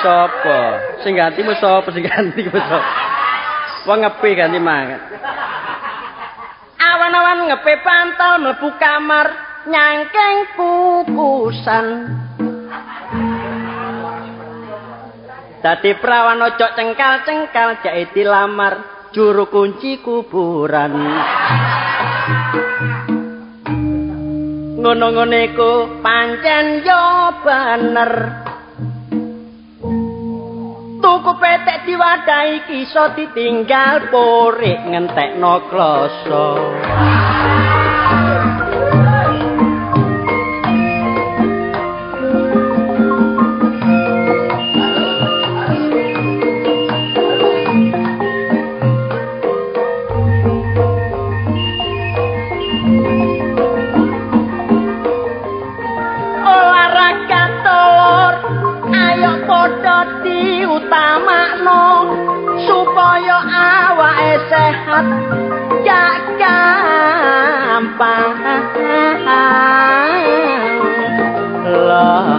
Sapa? Sing gantimu sapa? Sing gantimu sapa? Wong ngepe ganti mangan. Awan-awan ngepe pantal mlebu kamar nyangking kukusan. Dadi prawan ojo cengkal-cengkal jake dilamar juru kunci kuburan. Ngono-ngono iku pancen yo bener. Tuku petek diwadahi iso ditinggal porik ngentekno kloso. Olahraga telur ayo padha diutamakno supaya awake sehat gak gampang lara.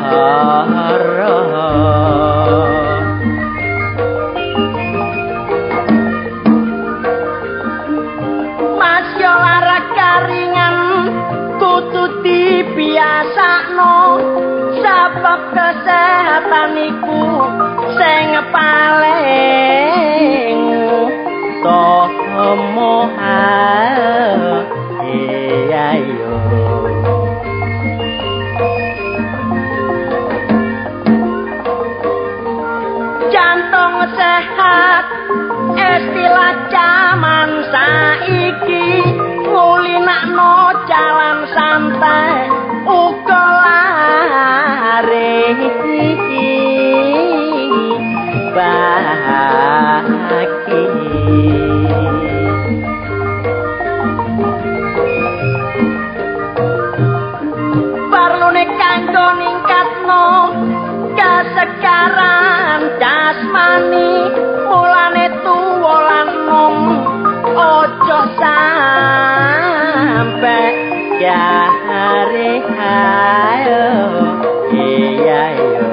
Mas yo olahraga ringan kudu dibiasakno sebab kesehatan iku sing paling utama. Iya yo. Jantung sehat istilah jaman saiki ngulinakno jalan santai uga lari baki. Parlune kanggo ningkatno kesegaran jasmani mulane tuwa lan nom ojo sampe garing ayo iya yo.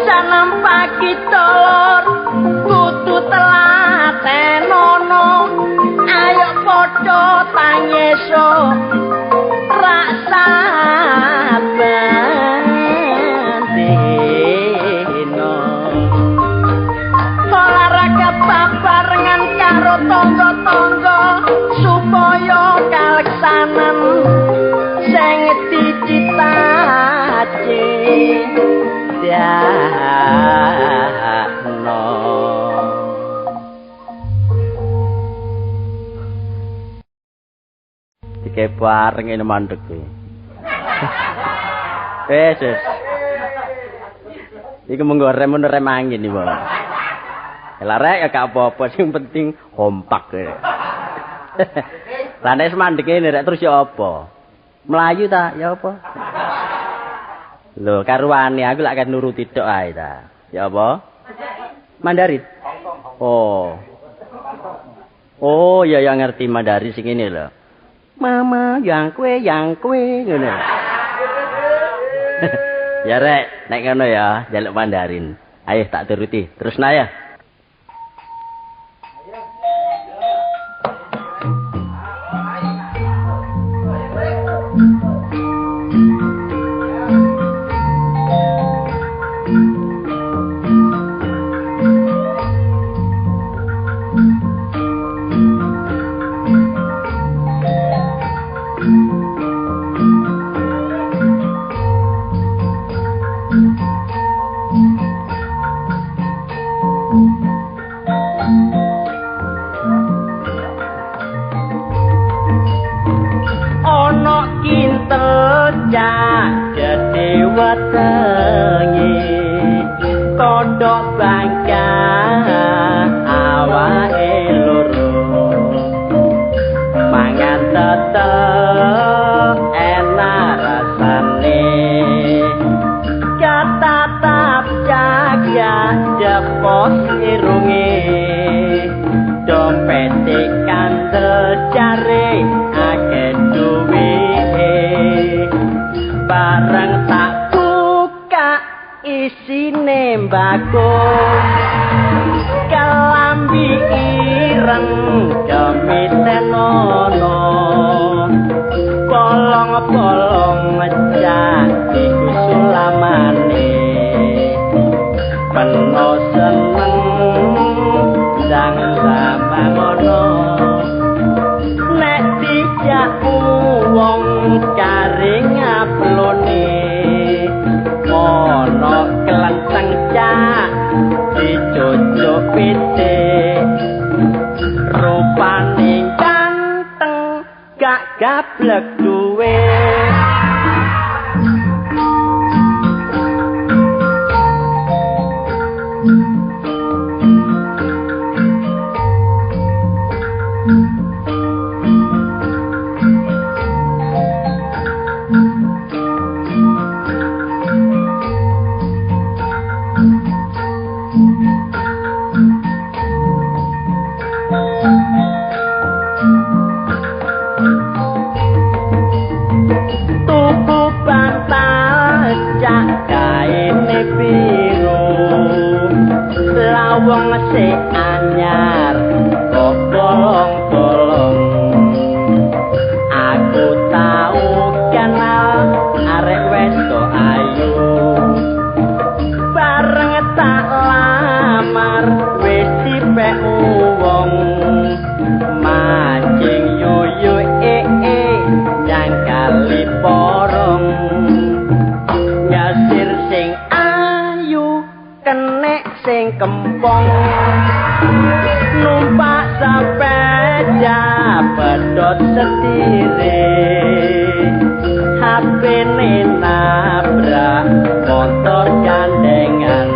Sanam pagi telur kudu telatenono ayo padha tangeso rasa dino. Olahraga babarengan karo tangga-tangga supaya kaleksanan sing dicita-citano. Dike bareng ini mandek kuwi. Wes wis. Iku menggo rem rem angin iki, Bang. Lah rek ya gak apa-apa, sing penting kompak. Lah nek mandek ngene rek terus ya apa? Melayu ta ya apa? Lho karuane aku lak kan nuruti tok ae ta. Ya apa? Mandarin. Oh. Oh ya ya ngerti Mandarin sing ngene lho. Mama yang kue ngono. Ya rek, nek ngono ya, njaluk Mandarin. Ayo tak turuti. Terusna ya. Kodok bangka awake loro mangan tetep enak rasane katatap jaga jepos irunge dompete kandel jare akeh duwite. Isine mbako kelambi ireng kemitenono bolong-bolong ngecak iku sulamane peno seneng sang sama ngono nek dijak wong kare ngaplone ono kelenteng cak dicucuk pitik rupane ganteng gak gablek duwe. Wong sik anyar kok bolong-bolong aku tau kenal arek wedok ayu bareng tak lamar wis dipek wong mancing yuyu nyang kali porong nyasir sing ayu kenek sing kempong numpak sepeda pedhot setire HP-ne nabrak motor gandengan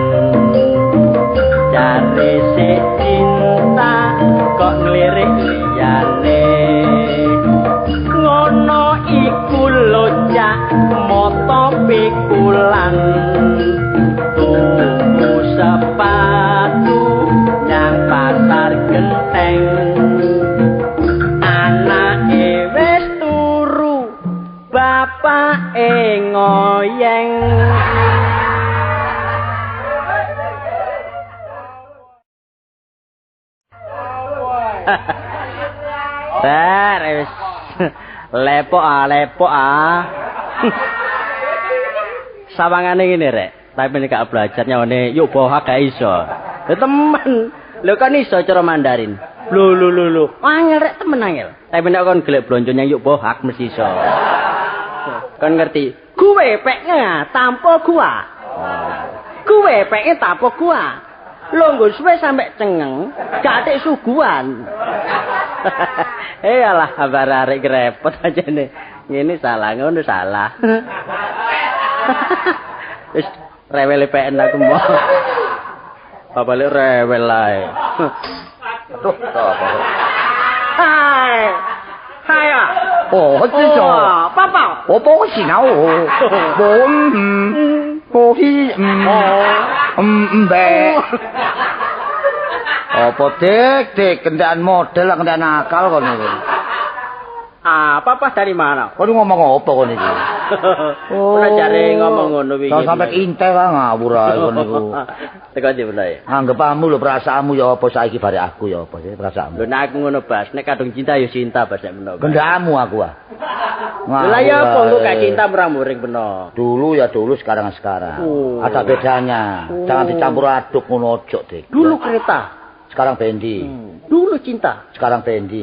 cari sik cinta kok nglirik liyane ngono iku lho cak moto pikulan tuku sepatu nyang pasar Genteng anake wis turu bapake ngoyeng. Ter wis lepok ah lepok ah. Sawangane ngene rek. Tapi nek gak belajar nyawane yuk bohak gak iso. Lho temen. Lho kan iso cara Mandarin. Lho lho lho lho. Angel rek temen angel. Tapi nek kon golek blonjo nyang yuk bohak mesti iso. Kon ngerti? Kuwe pekne tanpa gua. Kuwe pekne tanpa gua. Lho nggo suwe sampe cengeng, gak atik suguhan. Alah kabar arek repot aja nih. Ngene salah ngono salah. Wis rewel PN aku mau. Bapak lek rewel ae. Aduh, apa? Hai. Hai啊。哦，这种。爸爸。我不是那我，我不是mbek. Apa dik dik kendaan model kendaan akal kon iki. Ah, papa dari mana? Kon ngomong apa kon iki? Oh, ora jare ngomong ngono wingi. Sampai intel lah ngawur ae kon niku. Teko ndi bener ya? Anggepamu lho perasaanmu ya apa saiki bare aku ya apa sih perasaanmu? Lho nek aku ngono Bas, nek kadung cinta ya cinta Bas nek menawa. Gendhamu aku ah. Lah ya apa engko gak cinta murang-muring beno. Dulu ya dulu, sekarang sekarang. Oh. Ada bedanya. Oh. Jangan dicampur aduk ngono ojo, Dik. Dulu kereta, sekarang Fendi. Dulu cinta, sekarang Fendi.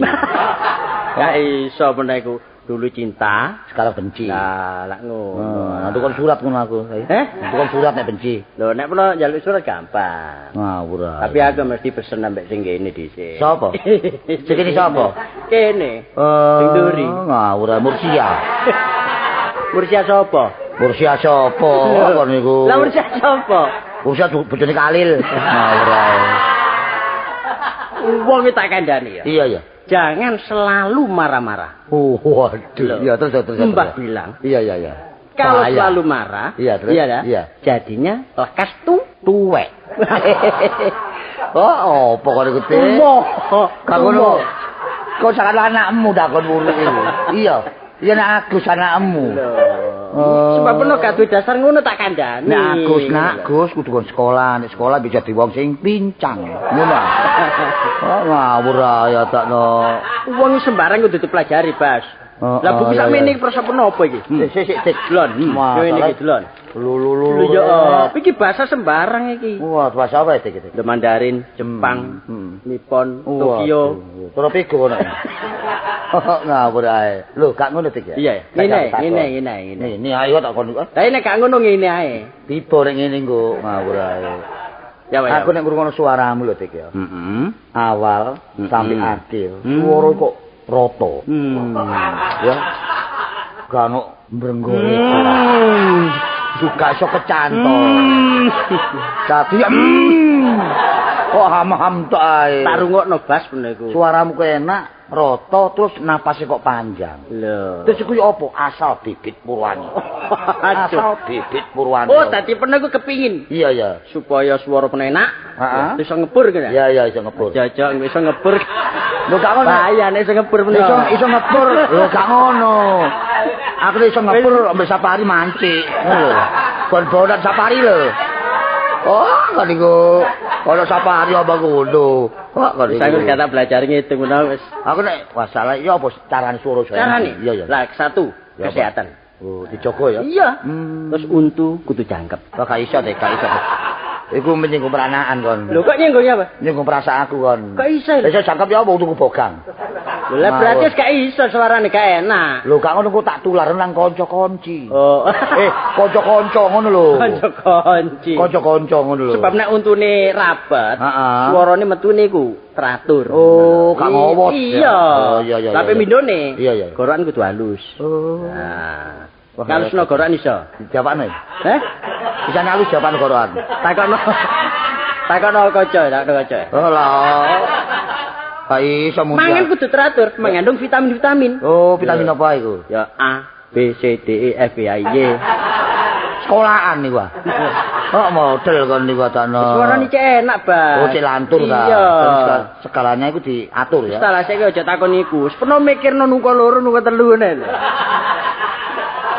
Ya iso meneh iku. Dulu cinta, sekarang benci. Lah, lak ngono. Nah, tukon surat ngono aku. Eh? Tukon surat nek benci. Lho, nek peno njaluk surat gampang. Ngawur ae. Tapi aku mesti pesen ambek sing kene dhisik. Sapa? Sing kene sapa? Kene. Sing duri. Ngawur ae Mursia. Mursia sapa? Mursia sapa kon niku? Lah Mursia sapa? Mursia bojone Kalil. Ngawur ae. Wong iki tak kandhani ya. Iya, iya. Jangan selalu marah-marah. Oh, waduh. Iya, terus. Mbah bilang. Iya, iya, iya. Kalau selalu marah, iya, terus, iya, iya. Jadinya lekas tuwek. Oh, apa kok iku, Dik? Kak ngono. Kok sakan anakmu dak kon wulu iku. Iya. Iya nek Agus anakmu. Lho. Sebab peno gak duwe dasar ngono tak kandhani. Nek Agus, nak Gus kudu kon sekolah, nek sekolah bisa dadi wong sing pincang. Ngono. Oh, ngawur ae takno. Wong sembarang kudu dipelajari, Bas. Lah buku sakmene iki prasa peno apa iki? Sik sik sik delon. Ngene iki delon. Lho lho lho. Ya, iki bahasa sembarang iki. Wah, bahasa apa iki? Lho Mandarin, Jepang, Nippon, Tokyo. Tropigo ngono. Ngawur ae. Lho, gak ngono Dik ya? Iya, ngene, ngene, ngene, ngene. Ngene ayo tak kon. Lah nek gak ngono ngene ae. Tiba nek ngene nggo ngawur ae. Ya, ya. Aku nek ngrungokno suaramu lho Dik ya. Heeh. Awal sampai akhir. Suara kok rata. Ya. Gak ono mbrenggone. Gak iso kecantol. Dadi kok ham-ham tok ae. Tak rungokno Bas ngono iku. Suaramu kok enak, rata terus napase kok panjang. Lho. Terus iku yo apa? Asal bibit purwani. Asal bibit purwani. Oh, dadi peno iku kepingin. Iya, iya. Supaya suara peno enak. Heeh. Iso ngebur kene. Iya, iya iso ngebur. Jajak iso ngebur. Lho gak ngono. Bahaya nek iso ngebur peno. Iso ngebur. Lho gak ngono. Aku iso ngebur ambek safari mancing. Ngono lho. Bon-bonan safari lho. Oh, kok niku ana safari apa ngono. Kok kok niku. Saya kata belajar ngitung ngono wis. Aku nek masalah iki apa carane suara saya? Carane? Iya, iya. Lah satu, kesehatan. Oh, dijogo ya? Iya. Terus untu kudu jangkep. Kok gak iso deh, gak iso. Iku menyinggung peranaan kon. Lho kok nyinggungnya apa? Nyinggung perasaanku kon. Kok iso? Iso jangkep ya apa untuku bogang. Lho lah berarti wis gak iso suarane gak enak. Lho gak ngono ku tak tular nang kanca-kanci. Oh. Kanca-kanca ngono lho. Kanca-kanci. Kanca-kanca ngono lho. Sebab nek untune rapet, suarane metune iku teratur. Oh, gak ngowot. Iya. Oh, iya iya. Tapi mindone. Iya iya. Gorokan kudu halus. Oh. Nah. Kalusno gorokan iso. Jawabane. Heh? Bisa halus jawaban gorokan. Takono. Takono kaca, takono kaca. Oh lah. Gak iso mung. Mangan kudu teratur, mengandung vitamin-vitamin. Oh, vitamin apa iku? Ya A, B, C, D, E, F, G, H, I, J. Sekolahan niku. Kok model kon niku takno. Suarane cek enak, Bang. Oh, cek lantur ta. Iya. Segalanya iku diatur ya. Salah saiki aja takon iku. Wis peno mikirno nungko loro, nungko telu ngene lho.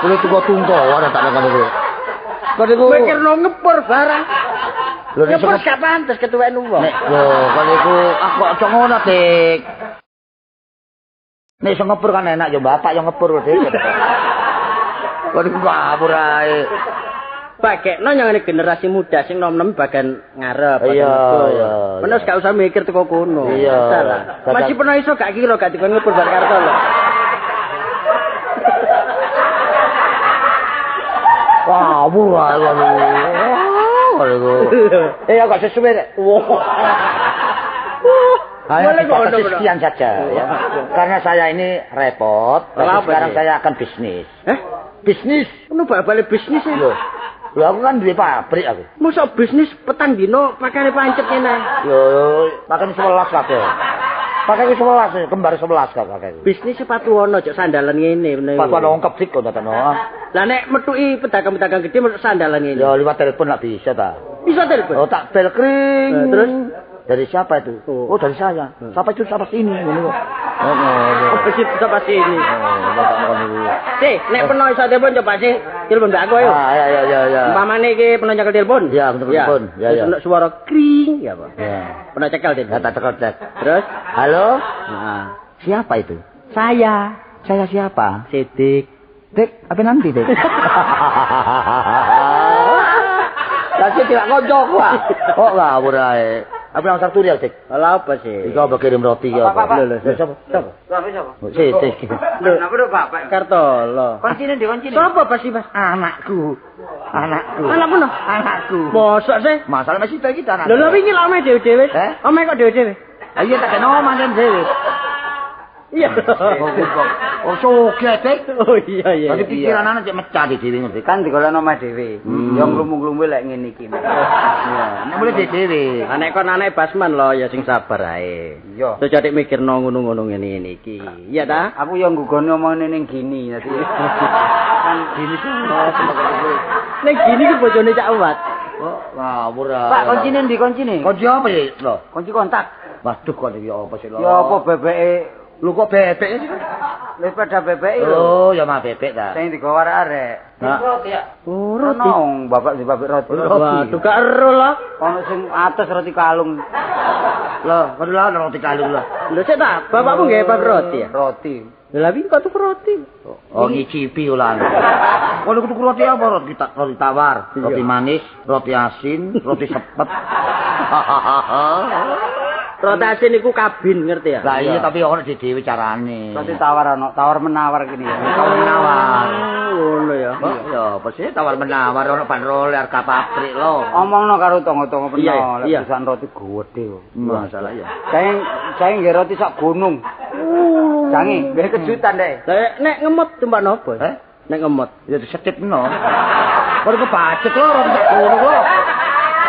Kulo tungko-tungko ora tak takon iku. Kon niku mikirno ngepur barang. Lho ngepur gak pantes ketuwen wong. Nek lho kon niku aku kok aja ngono, Dik. Nek iso ngepur kan enak ya bapak yang ngepur, Dik. Kon niku ngapur ae. Bagekno nyangane generasi muda sing nom-nom bagian ngarep, bagian iya. Menes gak usah mikir teko kono. Iya. Masih pernah iso gak kira gak dikon ngepur bar karto lho. Ngawur ae kon. Eh gak sesuai rek. Ayo sekian saja ya. Karena saya ini repot, tapi sekarang saya akan bisnis. Eh? Bisnis? Ono bal-bale bisnis ya? Lho. Lho aku kan duwe pabrik aku. Mosok bisnis petang dino pakane pancet ngene. Lho, pakane 11 kabeh. Pakane 11, kembar 11 kok pakane. Bisnis sepatu ono cok sandalan ngene bener. Sepatu ono ongkep dik kok takno. Lah nek metuki pedagang-pedagang gede metuk sandalan ngene. Ya liwat telepon lak bisa ta. Bisa telepon. Oh tak bel kring. Terus dari siapa itu? Oh, dari saya. Siapa itu siapa sini ngono kok. Oh, oh, siapa sini. Oh, sih, nek peno iso telepon coba sih telepon mbak aku ayo. Ah, ya ya ya ya. Umpamane iki peno nyekel telepon. Ya, telepon. Ya ya. Terus suara kring ya apa? Ya. Peno cekel telepon. Ya, tak cekel cek. Terus, halo? Nah. Siapa itu? Saya. Saya siapa? Sidik. Dik, apa nanti, Dik? Lah sik tidak koncoku ah. Kok ngawur ae. Apa nang satu rial, Dik? Lah apa sih? Iku apa kirim roti ya apa? Lho, lho, sapa? Sapa? Sapa? Sik, Dik. Lho, napa lho bapak? Kartolo. Koncine ndi koncine? Sapa Pak Mas? Anakku. Anakku. Anakmu no? Anakku. Mosok sih? Masalah masih iki ta anak. Lho, lho wingi lak omahe dhewe-dhewe. Eh? Omahe kok dhewe-dhewe? Ah iya tak kena omah dhewe. Iya. Oh, sugih, Dik. Oh iya iya. Dadi pikiran anak cek mecah dhewe ngerti. Kan digolekno omah dhewe. Yo nglumu-nglumu lek ngene iki. Iya, nek mulih dhewe. Lah nek kon anake Basman lho ya sing sabar ae. Iya. Terus jadi mikirno ngono-ngono ngene iki. Iya ta? Aku yo nggugone omongane ning gini dadi. Kan gini ning gini ki bojone Cak Uwat. Oh, ngawur ae. Pak, koncine ndi koncine? Kunci apa ya, lho? Kunci kontak. Waduh kok iki apa sih lho? Ya apa bebeke? Lho kok bebek sih? Lha sepeda bebek lho. Oh, ya mah bebek ta. Sing digawa arek-arek. Roti ya. Oh, roti. Ono bapak di pabrik roti. Waduh, gak ero lah. Ono sing atas roti kalung. Lah, kono lah roti kalung lah. Lho sik ta, bapakmu nggawe pabrik roti ya? Roti. Lha piye kok tuku roti? Oh, ngicipi ulan. Kono tuku roti apa? Roti roti tawar, roti manis, roti asin, roti sepet. Roti asin iku kabin, ngerti ya? Lah iya, tapi ono dhewe carane. Roti tawar ono, tawar menawar gini ya. Tawar menawar. Ngono ya. Ya, apa sih tawar menawar ono bandrol harga pabrik lho. Omongno karo tangga-tangga peno, lek perusahaan roti gedhe kok. Masalah ya. Saya nggih roti sak gunung. Jangi, nggih kejutan deh. Lah nek ngemot tumpak nopo? Eh? Nek ngemot ya disetipno. Kok iku bacet lho roti sak gunung lho.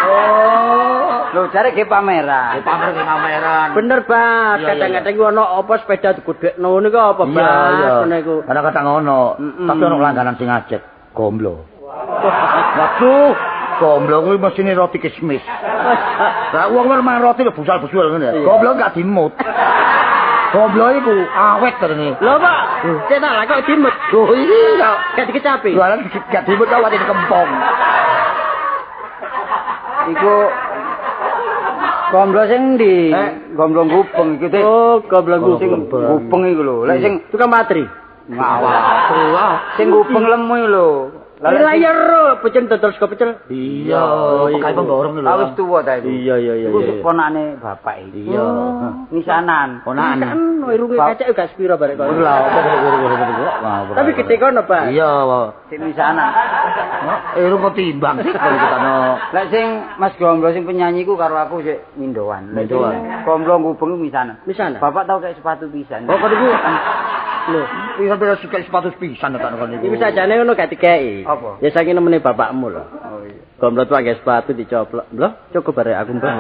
Oh. Lho jare ge pameran. Ge pamer ge pameran. Bener, Pak. Kadang-kadang ku ono apa sepeda digedhekno ngono iku apa, Pak? Ngono iku. Kadang-kadang ono, tapi ono langganan sing ajek, gomblo. Waduh, gomblo kuwi mesine roti kismis. Lah wong mangan roti lho busal-busul ngene ya. Gomblo gak dimut. Gomblo iku awet terene. Lho, Pak. Cetak lah kok dimut. Lho iya, gak dikecapi. Lho gak dimut kok wate dikempong. Iku gomblo sing ndi? Gomblo gubeng iku, Dik. Oh, gomblo sing gubeng iku lho. Lek sing tukang matri. Ngawur. Sing gubeng lemu iku lho. Lah ya ro, pecel dodol sego pecel. Iya, pekai pemborong lho. Wis tuwa ta iku. Iya. Iku ponakane bapak iki. Iya. Misanan. Ponakan. Irunge kacek gak sepiro barek kono. Lha apa kok. Tapi gede kono, Pak. Iya, sing misanan. Irung kok timbang sih kalau kitano. Lek sing Mas Gomblo sing penyanyi ku karo aku sik mindoan. Mindoan. Gomblo gubeng misanan. Misanan. Bapak tau kayak sepatu pisan. Oh, kok iku lho, iki sampe suka sepatu pisan tak kono iku. Iku sajane ngono gak dikeki. Apa? Ya saking nemene bapakmu lho. Oh iya. Gomblo tuwa nggae sepatu dicoplok. Lho, cukup barek aku mbah.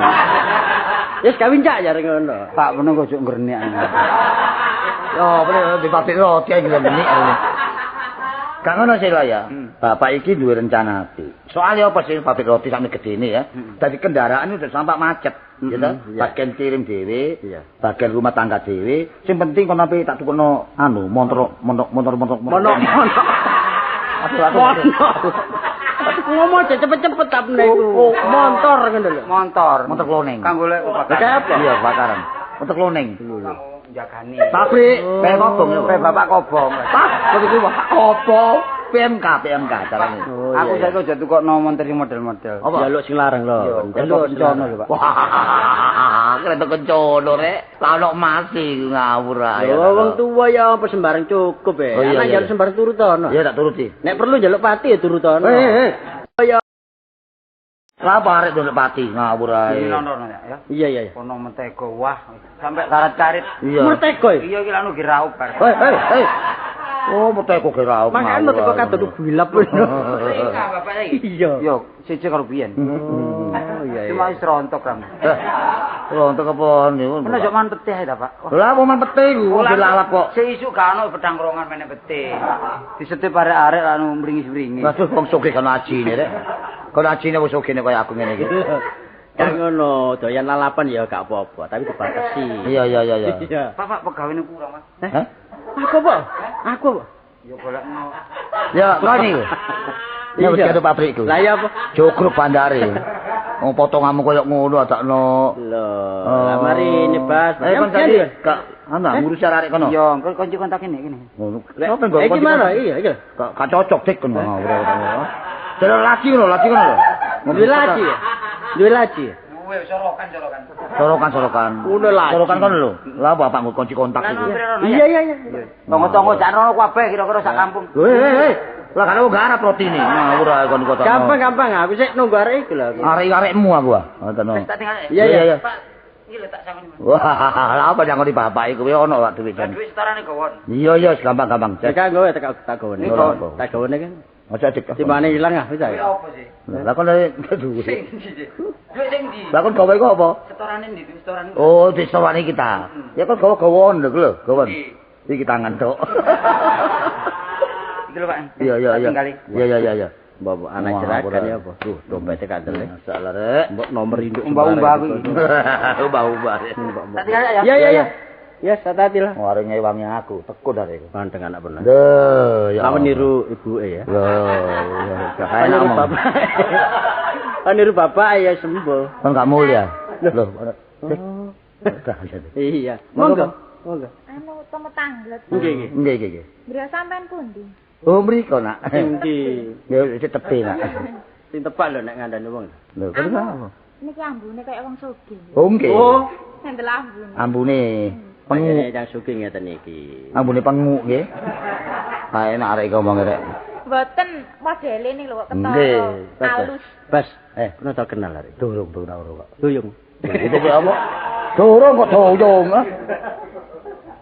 Wis kawin cak jare ngono. Pak meneng kok ojo ngrenik. Yo, bener di pabrik roti iki ngrenik. Gak ngono sih lah ya. Bapak iki duwe rencana apik. Soale apa sih pabrik roti sampe gedene ya. Dadi kendaraan udah sampak macet. Ya ta? Bagian kirim dhewe, bagian rumah tangga dhewe. Sing penting kono ape tak tukono anu motor. Aku ngomong aja cepet-cepet ta meneh iku. Motor ngono lho. Motor. Motor kloning. Kanggo lek kebakaran. Iya, kebakaran. Motor kloning. Jagani. Pabrik pe kobong lho. Pe bapak kobong. Hah, kok iku apa? PMK carane. Aku saiki aja tukokno montor sing model-model. Jaluk sing larang lho. Jaluk kencono lho, Pak. Wah, kereta kencono rek. Lah ono mati ngawur ae. Lho wong tuwa ya apa sembarang cukup e. Anak njaluk sembarang turutono. Iya tak turuti. Nek perlu njaluk pati ya turutono. Heh. Lah apa arek njaluk pati ngawur ae. Iki ya. Iya. Ono mentega wah sampai karet-karet. Mentega. Iya iki lha anu giraup bar. Hei. Oh, mentega giraup. Makan mentega kadon gulap. Iya, bapak iki. Iya. Yo, siji karo biyen. Oh, iya. Cuma wis rontok ram. Rontok apa niku? Ono jok man peti ae ta, Pak. Lah apa man peti iku dilalap kok. Sik isuk gak ono pedang rongan meneh peti. Disetip arek-arek anu mringis-mringis. Waduh wong sugih kono ajine rek. Kono ajine wis sugih kaya aku ngene iki. Kan ngono, doyan lalapan ya gak apa-apa, tapi dibatasi. Iya. Pak, pegawene kurang, Mas. Hah? Aku apa? Aku apa? Ya golekno. Ya, kok niku. Ya wis karo pabrikku. Lah ya apa? Jogruk bandare. Wong potonganmu koyo ngono adakno. Lho, lah mari nyebas. Eh kon tadi gak ana ngurusi arek kono. Iya, engko kunci kontak kene kene. Ngono. Sopo nggo kunci? Iki mana? Iya, iki. Gak cocok dik kono. Jalur lagi ngono, lagi ngono lho. Duwe laci ya? Duwe laci. Duwe sorokan. Sorokan. Sorokan kono lho. Lah bapak nggo kunci kontak iki. Iya. Tonggo-tonggo sak rono kabeh kira-kira sak kampung. Hei. Lah kan aku garap rotine. Ngawur ae kon kok. Gampang-gampang aku sik nunggu arek iku lho. Arek-arekmu aku ah. Ngoten. Wis tak tinggal. Iya. Pak, iki lho tak sangoni. Wah, lha apa nyangoni bapak iku kowe ono lak duit jan. Duit setorane gowon. Iya, gampang-gampang. Tekan gawe tak gowone. Tak gowone kan. Aja dik. Timbane ilang ah wis ae. Apa sih? Lah kon duwe. Sing ndi? Duit sing ndi? Lah kon gawe iku apa? Setorane ndi? Setorane. Oh, disetorane kita. Ya kon gawa-gawon lho, gawon. Iki tangan tok. Itu lho, Pak. Iya. Iya. Mbok anak jeragan ya apa? Duh, dompete kandel. Masalah rek. Mbok nomor induk umbah-umbah aku iki. Umbah-umbah. Tak tinggal ya. Iya. Ya, hati-hati lah. Arek ngewangi aku, tekun arek iku. Ganteng anak bener. Lho, ya. Lawan niru ibuke ya. Lho, ya gak Niru enak. bapak. Niru bapak ya sembuh. Kon gak mulia. Lho, iya. Monggo. Monggo. Anu temu tanglet. Nggih, nggih. Nggih, nggih, nggih. Mbra sampean pundi? Oh, mriko, Nak. Endi? Ya sik tepi, Nak. Sing tepak lho nek ngandani wong. Lho, kok apa? Niki ambune kaya wong sugih. Oh, nggih. Oh, ngendel ambune. Ambune pengu. Yang sugih ngeten iki. Ambune pengu nggih. Ha enak arek iki ngomong rek. Mboten modele niki lho kok ketara halus. Bas, kena tau kenal arek. Durung durung kok. Duyung. Itu kok apa? Durung kok duyung.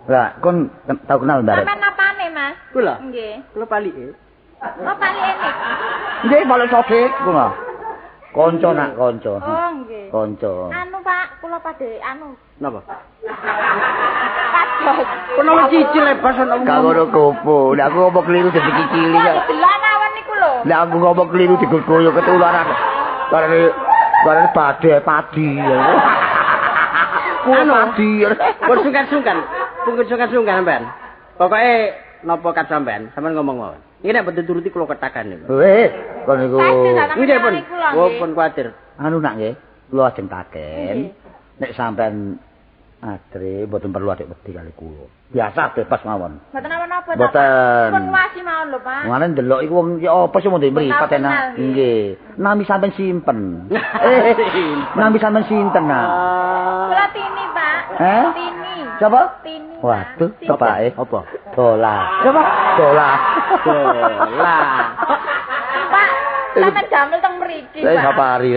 Lah, kon tau kenal ndak? Sampeyan napane, Mas? Kula. Nggih. Kula palike. Oh, palike niki. Nggih, palik sopik kula. Kanca nak kanca. Oh, nggih. Kanca. Anu, Pak, kula padhe anu. Napa? Pados. Kono cicil lepas ana. Gak ngono kopo. Lah aku ngomong keliru dadi kicili ya. Delok mawon niku lho. Lah aku ngomong keliru digoyo ketularan. Karena badhe padi. Kuwi padi. Pun sungkan-sungkan. Pun sungkan-sungkan sampean. Pokoke napa kat sampean, sampean ngomong mawon. Iki nek boten turuti kula ketakan niku. Weh, kon niku. Nggih pun. Oh, pun kuwatir. Anu nak nggih, kula ajeng taken. Nek sampean adre mboten perlu adik wedi kali kula. Biasa bebas mawon. Mboten napa-napa ta. Mboten. Pun wasi mawon lho, Pak. Ngene ndelok iku wong ya apa sih mung mripat enak. Nggih. Nami sampean simpen. Nami sampean sinten nak? Kula Tini, Pak. Tini. Siapa? Tini. Waduh, tepake. Apa? Dola. Siapa? Dola. Dola. Pak, sampean damel teng mriki, Pak. Saya safari.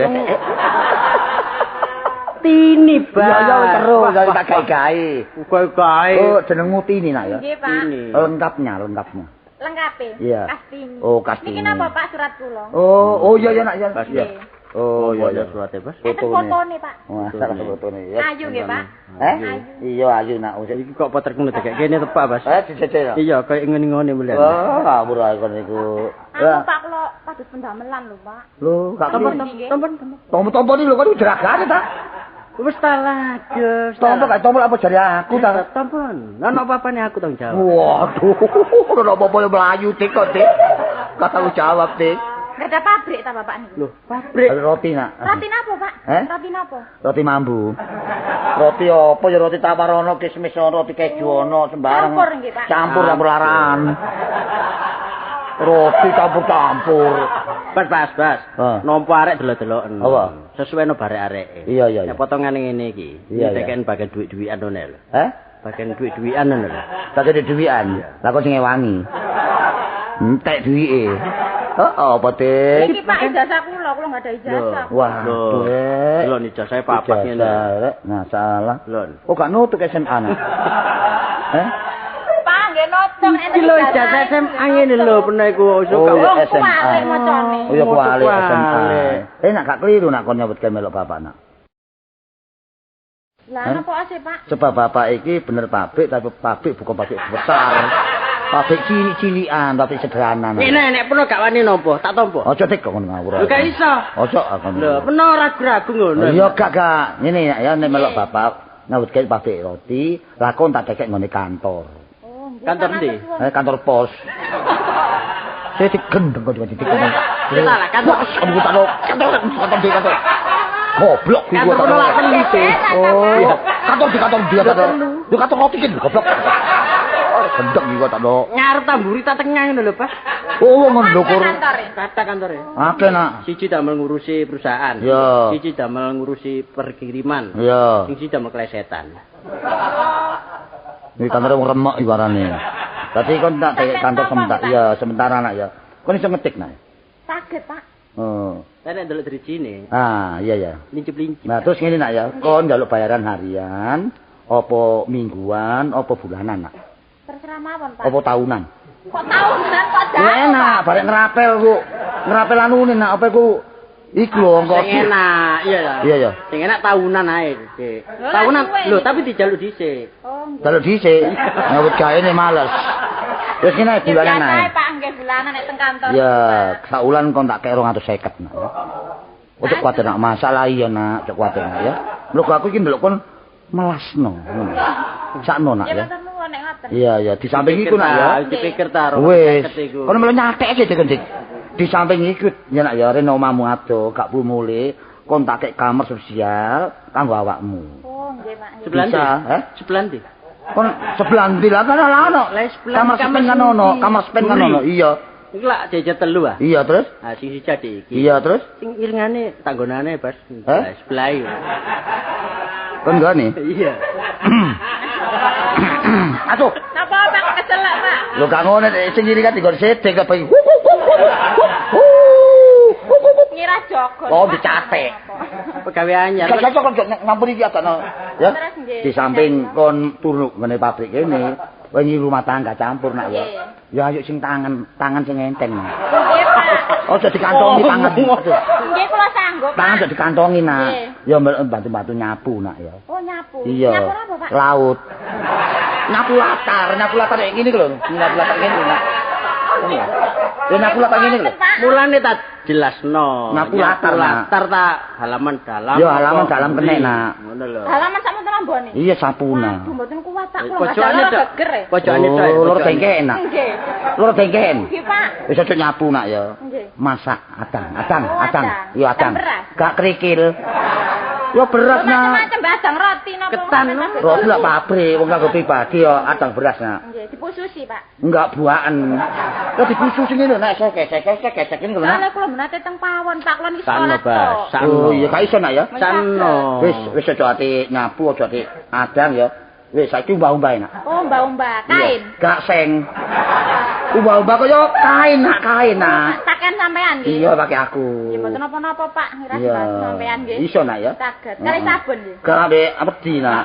Tini, Pak. Ya ya terus dari tak gawe-gawe. Gawe-gawe. Oh, jenengmu Tini nak ya? Nggih, Pak. Lengkapnya, lengkapnya. Lengkape? Iya. Kastini. Oh, Kastini. Niki napa, Pak, surat kula? Oh, oh iya ya nak ya. Iya. Oh iya ya surate, Bos. Fotone, Pak. Wah, salah fotone ya. Ayu nggih, Pak. Eh? Iya, ayu nak. Iki kok poterku ndekek kene tepak, Bos. Dijejel. Iya, koyo ngene-ngene mulian. Oh, ngawur ae kon niku. Anu, Pak, kula pados pendamelan lho, Pak. Lho, gak tompo. Tompo iki lho kon jeragane ta? Wis ta lagi. Tompo gak tompo apa jare aku ta? Tompo. Ono apa-apane aku tanggung jawab. Waduh, ono apa-apa mlayu dik kok, Dik. Gak tanggung jawab, Dik. Gak ada pabrik ta bapak niku? Loh, pabrik. Roti nak. Roti napa, Pak? Roti napa? Roti mambu. Roti apa ya roti tawar ono, kismis ono, roti keju ono, sembarang. Campur nggih, Pak. Campur campur laran. Roti campur-campur. Bas, bas, bas. Nampa arek delok-deloken. Apa? Sesuai no barek areke. Iya, iya, iya. Nek potongane ngene iki, Iya, iki bagian duit-duitan ngono lho. Heh? Bagian duit-duitan ngono lho. Bagian duit-duitan. Lah kok sing ngewangi. Entek duwike. Heeh, apa, Dik? Iki Pak ijazah kula, kula enggak ada ijazah. Waduh, Rek. Lho ijazah papat ngene. Ijazah, Rek. Masalah. Lho. Oh, gak nutuk SMA nak. Heh? Pak nggih nutuk Iki lho ijazah SMA ngene lho pernah iku Oh, Wong SMA. kuwalik macane. Oh ya kuwalik SMA. Kuwalik. Nak gak keliru nak kon nyambut gawe melok bapak nak. Lah napa sih, Pak? Sebab bapak iki bener pabrik tapi pabrik bukan pabrik besar. Pabrik cilik-cilikan, pabrik sederhana. Nek nek peno gak wani nampa, tak tampa. Aja dik kok ngono ngawur. Lho gak iso. Aja aku. Lho peno ragu-ragu ngono. Iya gak gak. Ngene ya nek melok bapak nyambut gawe pabrik roti, lah kon tak dekek nggone kantor. Oh, nggih. Kantor Pak, ndi? matur suwun. Kantor pos. Saya digendeng kok digendeng. Salah kantor. Aku tak kantor kantor di kantor. Goblok iku Kantor kono lak telu sih. Oh, iya. Kantor di kantor dia kantor. Yo kantor roti ki goblok. Gendeng iku tak do. Ngarep tamburi ta tengah ngono lho, Pak. Oh, wong ndukur. Kantore. Kata kantore. Akeh nak. Siji damel ngurusi perusahaan. Iya. Siji damel ngurusi perkiriman. Iya. Sing siji damel klesetan. Iki kantore wong remek iku arane. Dadi kon tak dekek kantor sementara. Iya, sementara nak ya. Kon iso ngetik nak. Saged, Pak. Oh. Saya nek ndelok drijine, Ah, iya ya. lincip-lincip. Nah, terus ngene nak ya, kon njaluk bayaran harian, apa mingguan, apa bulanan nak? Terserah mawon, Pak. Apa tahunan? Kok tahunan kok Ya jauh, enak, Pak? barek ngerapel ku. Ngerapel anune nak apa iku? Iku lho engko. Sing enak, iya ya. Iya ya. Sing enak tahunan ae, Dik. Lho, Tahunan lah, suwe lho, iki. tapi dijaluk dhisik. Oh, nggih. Jaluk dhisik, nyambut gaene males. Wis ngene ae Nggih, bulanan biasa ae. ae, Pak, nggih bulanan nek teng kantor. Ya, Pak. saulan kon tak kek 250 nak. Ojo kuwatir nak masalah iya nak, ojo kuwatir nak ya. Lho aku iki ndelok kon melasno ngono. Sakno nak ya. Nggih, matur nuwun nek ngoten. Iya, iya, di samping iku nak ya. Dipikir ta wis. Kono melu nyatek sik Dik. Di samping iku ya nak ya rene omahmu ado, gak perlu mulih, kon tak kek kamar sosial kanggo awakmu. Oh, nggih, Pak. Sebelah ndi? Heh? Sebelah ndi? Kon sebelah ndi lah kan ono. Kamar sepen kan ono, kamar sepen kan ono. Iya. Iku lak jejer telu ah. Iya, terus? Ah sing siji adik iki. Iya, terus? Sing iringane tanggonane, Bas. Sebelah iki. Kon nggone? Iya. Aduh. Napa Pak keselak, Pak? Lho gak ngono sing iri kan dikon sedek kok bengi. Ngira jogon. Oh, dicatek. Pegawe anyar. Gak cocok kon ngampuni iki agakno. Ya. Di samping kon turu ngene pabrik kene, wingi rumah tangga campur nak ya. Ya ayo sing tangan, tangan sing enteng. Nggih, Pak. Aja dikantongi tangan. Nggih, kula sanggup. Tangan aja dikantongi nak. Ya bantu-bantu nyapu nak ya. Oh, nyapu. Iya. Nyapu apa, Pak? Laut. Nyapu latar kayak gini lho. Nyapu latar ngene lho, nak. Ya nyapu latar ngene lho. Mulane tak jelasno. Nyapu latar, latar ta halaman dalam. Ya halaman dalam kene nak. Ngono lho. Halaman sak monten ambone. Iya sapuna. Waduh mboten kuat tak kula. Pojokane geger. Pojokane tok. Loro bengkeken nak. Nggih. Loro bengkeken. Nggih, Pak. Wis aja nyapu nak ya. Nggih. Masak adang, adang, adang. Iya adang. Gak kerikil. Ya beras nak. Macam-macam adang roti napa. Ketan. Roti lak pabrik wong kanggo pribadi ya adang beras nak. Nggih, dipususi, Pak. Enggak buaken. Ya dipususi ngene lho nak gesek-gesek ngene lho nak. Lah kula menate teng pawon, Pak, kula niki sekolah to. Oh iya gak iso nak ya. Sakno. Wis wis aja ati nyapu aja ati adang ya. Wis saiki umbah-umbah nak. Oh, umbah-umbah kain. Gak seng. Umbah-umbah kaya kain nak, kain nak. Pakaian sampean nggih. Iya, pakai aku. Nggih mboten napa-napa, Pak, ngira sampean nggih. Iso nak ya. Saged. Kali sabun nggih. Gak ambek wedi nak.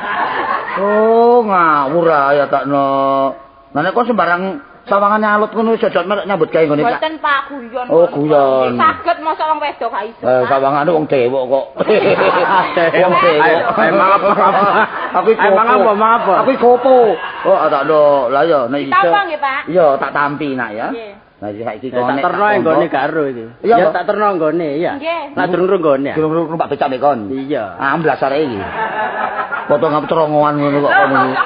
Oh, ngawur ae ya takno. Lah nek kok sembarang sawangane alut ngono iso jot nyambut gawe nggone. Mboten Pak, guyon. Oh, guyon. Saged mosok wong wedok gak iso. Sawangane wong dewok kok. Wong dewok. Emang apa? Aku Emang apa? Aku gopo. Oh, takno. Lah ya nek iso. Ditampa nggih, Pak? Iya, tak tampi nak ya. Lah saiki kok tak terno nggone gak ero iki. Ya tak terno nggone, iya. Lah durung nggone. Durung numpak becak mek kon. Iya. Amblas arek iki. Potong cerongoan ngono kok kon iki.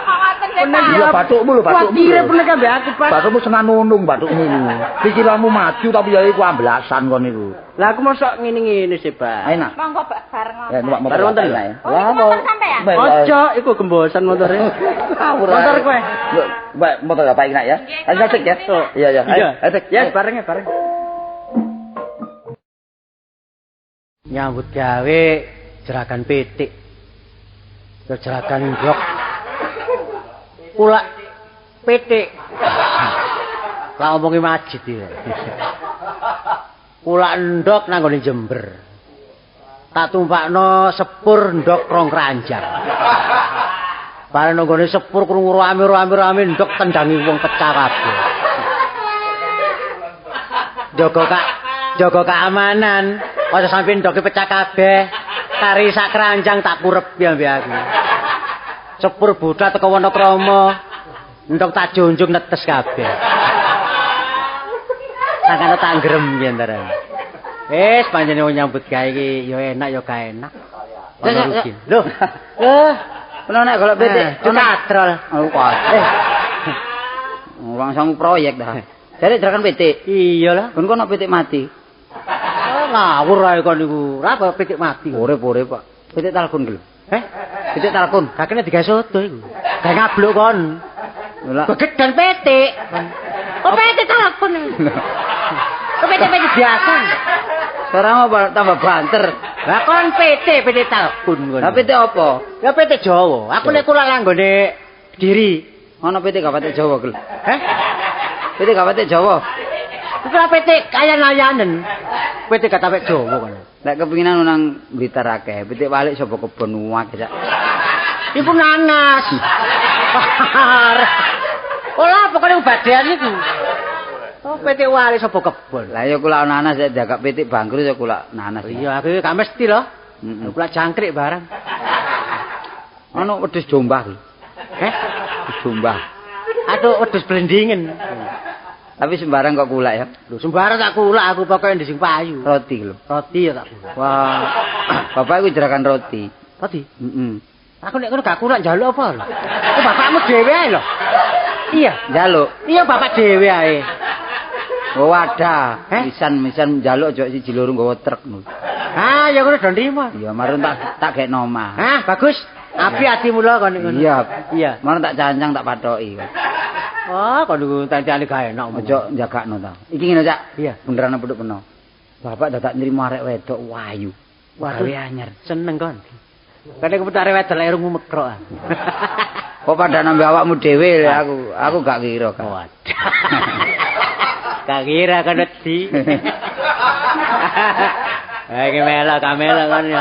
Iya bathukmu lho, bathukmu. Kuwatire pernah kabeh aku, Pak. Bathukmu senang nunung bathukmu iku. Pikiranmu maju tapi ya iku amblasan kon iku. Lah aku mosok ngene-ngene sih, Pak. Ayo nak. Monggo bareng Ya numpak motor wonten lho. Oh, motor sampean. Ojo iku gembosan motore. Motor kowe. Mbak motor apa iki nak ya? Ayo cek ya. Iya iya. Ayo cek. Ya bareng ya bareng. Nyambut gawe jeragan pitik. Jeragan blok. Kulak pitik. Lah omongi majid iki. Kulak ndok nang nggone Jember. Tak tumpakno sepur ndok rong keranjang. Bareng nang nggone sepur krungu rame-rame ndok tendangi wong pecah kabeh. Jaga keamanan, aja sampe ndoke pecah kabeh. Kari sak keranjang tak kurep ya mbek aku. Sepur budak teko Wonokromo. Ndok tak junjung netes kabeh. Sangkane tak ngrem piye antara. Wis panjenengan wong nyambut gawe iki ya enak ya gak enak. Ono rugi. Lho. Lho, Ono nek golek pitik, katrol. Oh, kok. Langsung proyek dah. Jare jerakan pitik. Iya lah. Kon kono pitik mati. Oh, ngawur ae kon niku. Ora apa pitik mati. Urip-urip, Pak. Pitik talkun ki lho. Heh? Pitik talkun. Kakene digawe soto iku. Gawe ngabluk kon. Lah Gegedhan pitik. Kok pitik talkun. Kok pitik-pitik biasa. Sekarang apa tambah banter. Lah kon pitik pitik talkun kon. Lah pitik apa? Ya pitik Jawa. Aku nek kula langgone Kediri. Ono pitik gak pitik Jawa ki lho. Heh? Pitik gak pitik Jawa. Iku lah pitik kayan-ayanen. Pitik gak tapek Jawa kon. Nek kepinginan nang Blitar akeh, pitik walik sapa kebon akeh sak. Iku nanas. Olah pokoknya badean iku. Oh pitik walik sapa kebon. Lah ya kula nanas nek jagak pitik bangkrut ya kula nanas. Iya aku gak mesti lho. Kula jangkrik barang. Ono wedhus jombah ki. Heh? Wedhus jombah. Aduh wedhus blendingen. Tapi sembarang kok kulak ya. Lho sembarang tak kulak aku pokoke ndek sing payu. Roti lho. Roti ya tak kulak. Wah. Bapak iku jerakan roti. Roti? Heeh. Aku nek ngono gak kurang njaluk apa lho. Oh, bapakmu dhewe ae lho. Iya, njaluk. Iya, bapak dhewe ae. Oh, wadah. Misan-misan njaluk aja siji loro nggawa truk lho. Ah, ya ngono do nrimo. Iya, marun tak gekno omah. Ah, bagus. Api atimu lho kon ngono. Iya. Iya. Marun tak cancang tak pathoki. Oh, kon niku tancane gak enak. Aja njagakno ta. Iki ngene, Cak. Iya. Beneran pedhok peno. Bapak dadak nrimo arek wedok wayu. Waduh, Gawe anyar. Seneng kon. Kene kepetak arek wedok lek rungu mekrok. Kok padha nambah awakmu dhewe aku gak kira kan. Waduh. Gak kira kan wedi. Eh melok kamelo kon ya.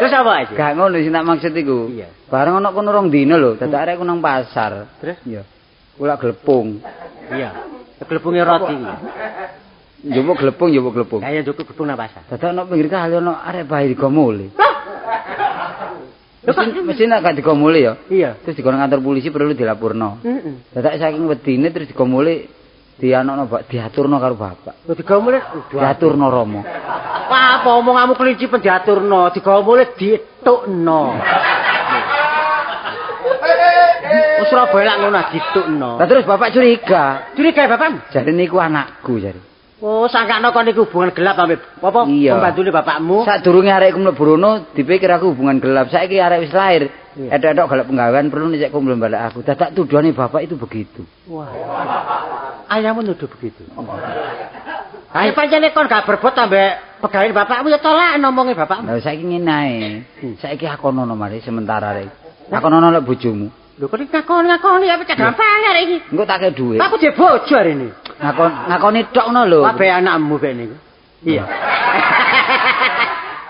Terus apa aja? Gak ngono sing tak maksud iku. Iya. Bareng ana kono rong dina lho, dadak arek ku nang pasar. Terus? Iya. Kula glepung. Iya. Glepunge roti iki. Njupuk glepung, njupuk glepung. Lah ya njupuk glepung nang pasar. Dadak ana pinggir kali ana arek bayi digomole. Lho kok mesti nek gak digomole ya? Iya. Terus digono kantor polisi perlu dilapurno. Heeh. Dadak saking wedine terus digomole dianokno bak diaturno karo bapak. Lho digomole diaturno Romo. Wah, apa omonganmu kelinci pendiaturno, digomole diethukno. Wis Surabaya lak ngono diethukno. Lah terus bapak curiga. Curiga bapakmu? Jare niku anakku jare. Oh, sangkakno kon niku hubungan gelap ambek apa pembantune bapakmu. Sadurunge arek iku mlebu rono dipikir aku hubungan gelap. Saiki arek wis lahir. Edok-edok golek penggawean perlu nek kumpul balik aku. Dadak tuduhane bapak itu begitu. Wah. Ayahmu nuduh begitu. Ayo pancene kon gak berbot ambek pegawe bapakmu ya tolak ngomonge bapakmu. Lah saiki ngene ae. Saiki akono mari sementara rek. Akono lek bojomu. Lho kok ngakoni ya pecah gampang arek iki. Engko tak kei dhuwit. Aku dhe bojo arene. Ngakoni tok ngono lho. Kabeh anakmu be niku. Iya.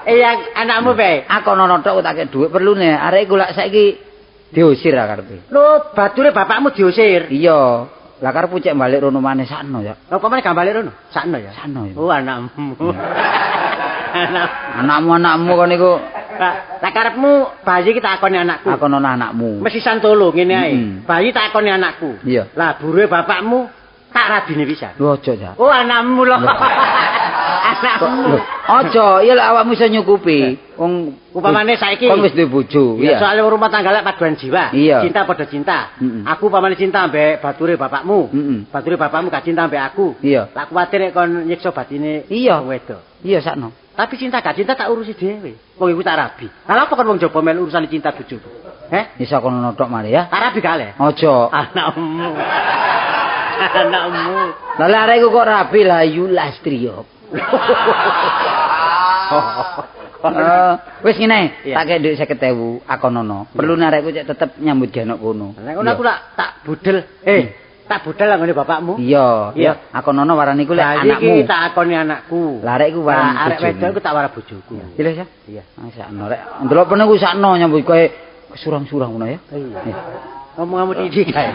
Iya anakmu be. Akono tok tak kei dhuwit perlune arek iku lak saiki diusir karepe. Lho bature bapakmu diusir. Iya. Lah karepku cek balik rono maneh sakno ya. Lha kok maneh gak balik rono? Sakno ya. Sakno ya. Oh anakmu. Anakmu kon niku. Lah karepmu bayi ki takoni anakku. Takono anakmu. Mesti santolo ngene ae. Bayi takoni anakku. Iya. Lah buruhe bapakmu tak rabine pisan. Lho aja, Cak. Oh anakmu lho. Anakmu. Aja, iya lek awakmu iso nyukupi. Wong upamane saiki kon wis duwe bojo. Iya, soalnya rumah tangga lek paduan jiwa. Cinta padha cinta. Aku upamane cinta ambek bature bapakmu. Bature bapakmu gak cinta ambek aku. Iya. Lah kuwatir nek kon nyiksa batine iya wedok. Iya sakno. Tapi cinta gak cinta tak urusi dhewe. Wong iku tak rabi. Lah apa kon wong jaba melu urusan cinta bojoku? Heh? Iso kono tok mari ya. Tak rabi gak le? Aja. Anakmu. Anakmu. Lah arek iku kok rabi lah Yulastrio. Wis ngene, tak kei dhuwit 50.000 akonono. Perlu arekku cek tetep nyambut gawe kono. Lah ngono aku lak tak budel. Tak budal lah ngene bapakmu. Iya, iya. Akonono warani iku lek anakmu. Iki tak akoni anakku. Lah arek iku warani arek wedok iku tak wara bojoku. Iya ya? Iya. Sakno rek. Ndelok pene ku sakno nyambut gawe kesurang-surang ngono ya. Iya. Ngomong-ngomong titik kae.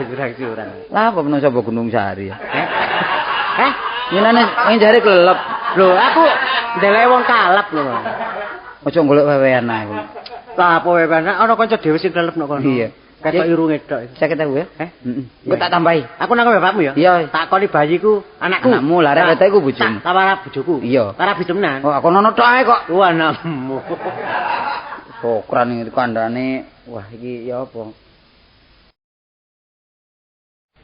Surang-surang. Lah apa peno sapa Gunung Sari ya? Heh? Nyenane ing jare kelelep. Lho, aku ndeleke wong kalap lho. Aja golek wewean aku. Lah apa wewean? Ana kanca dhewe sing kelelep nek kono. Iya. Ketok irunge tok. 50.000 ya? Heh? Heeh. Engko tak tambahi. Aku nang bapakmu ya? Iya. Takoni bayiku, anakku. Anakmu lah arek wedok iku bojomu. Tak tawara bojoku. Iya. Tak rabi temenan. Oh, aku nono tok ae kok. Oh, anakmu. Sokran iki kandhane. Wah, iki ya apa?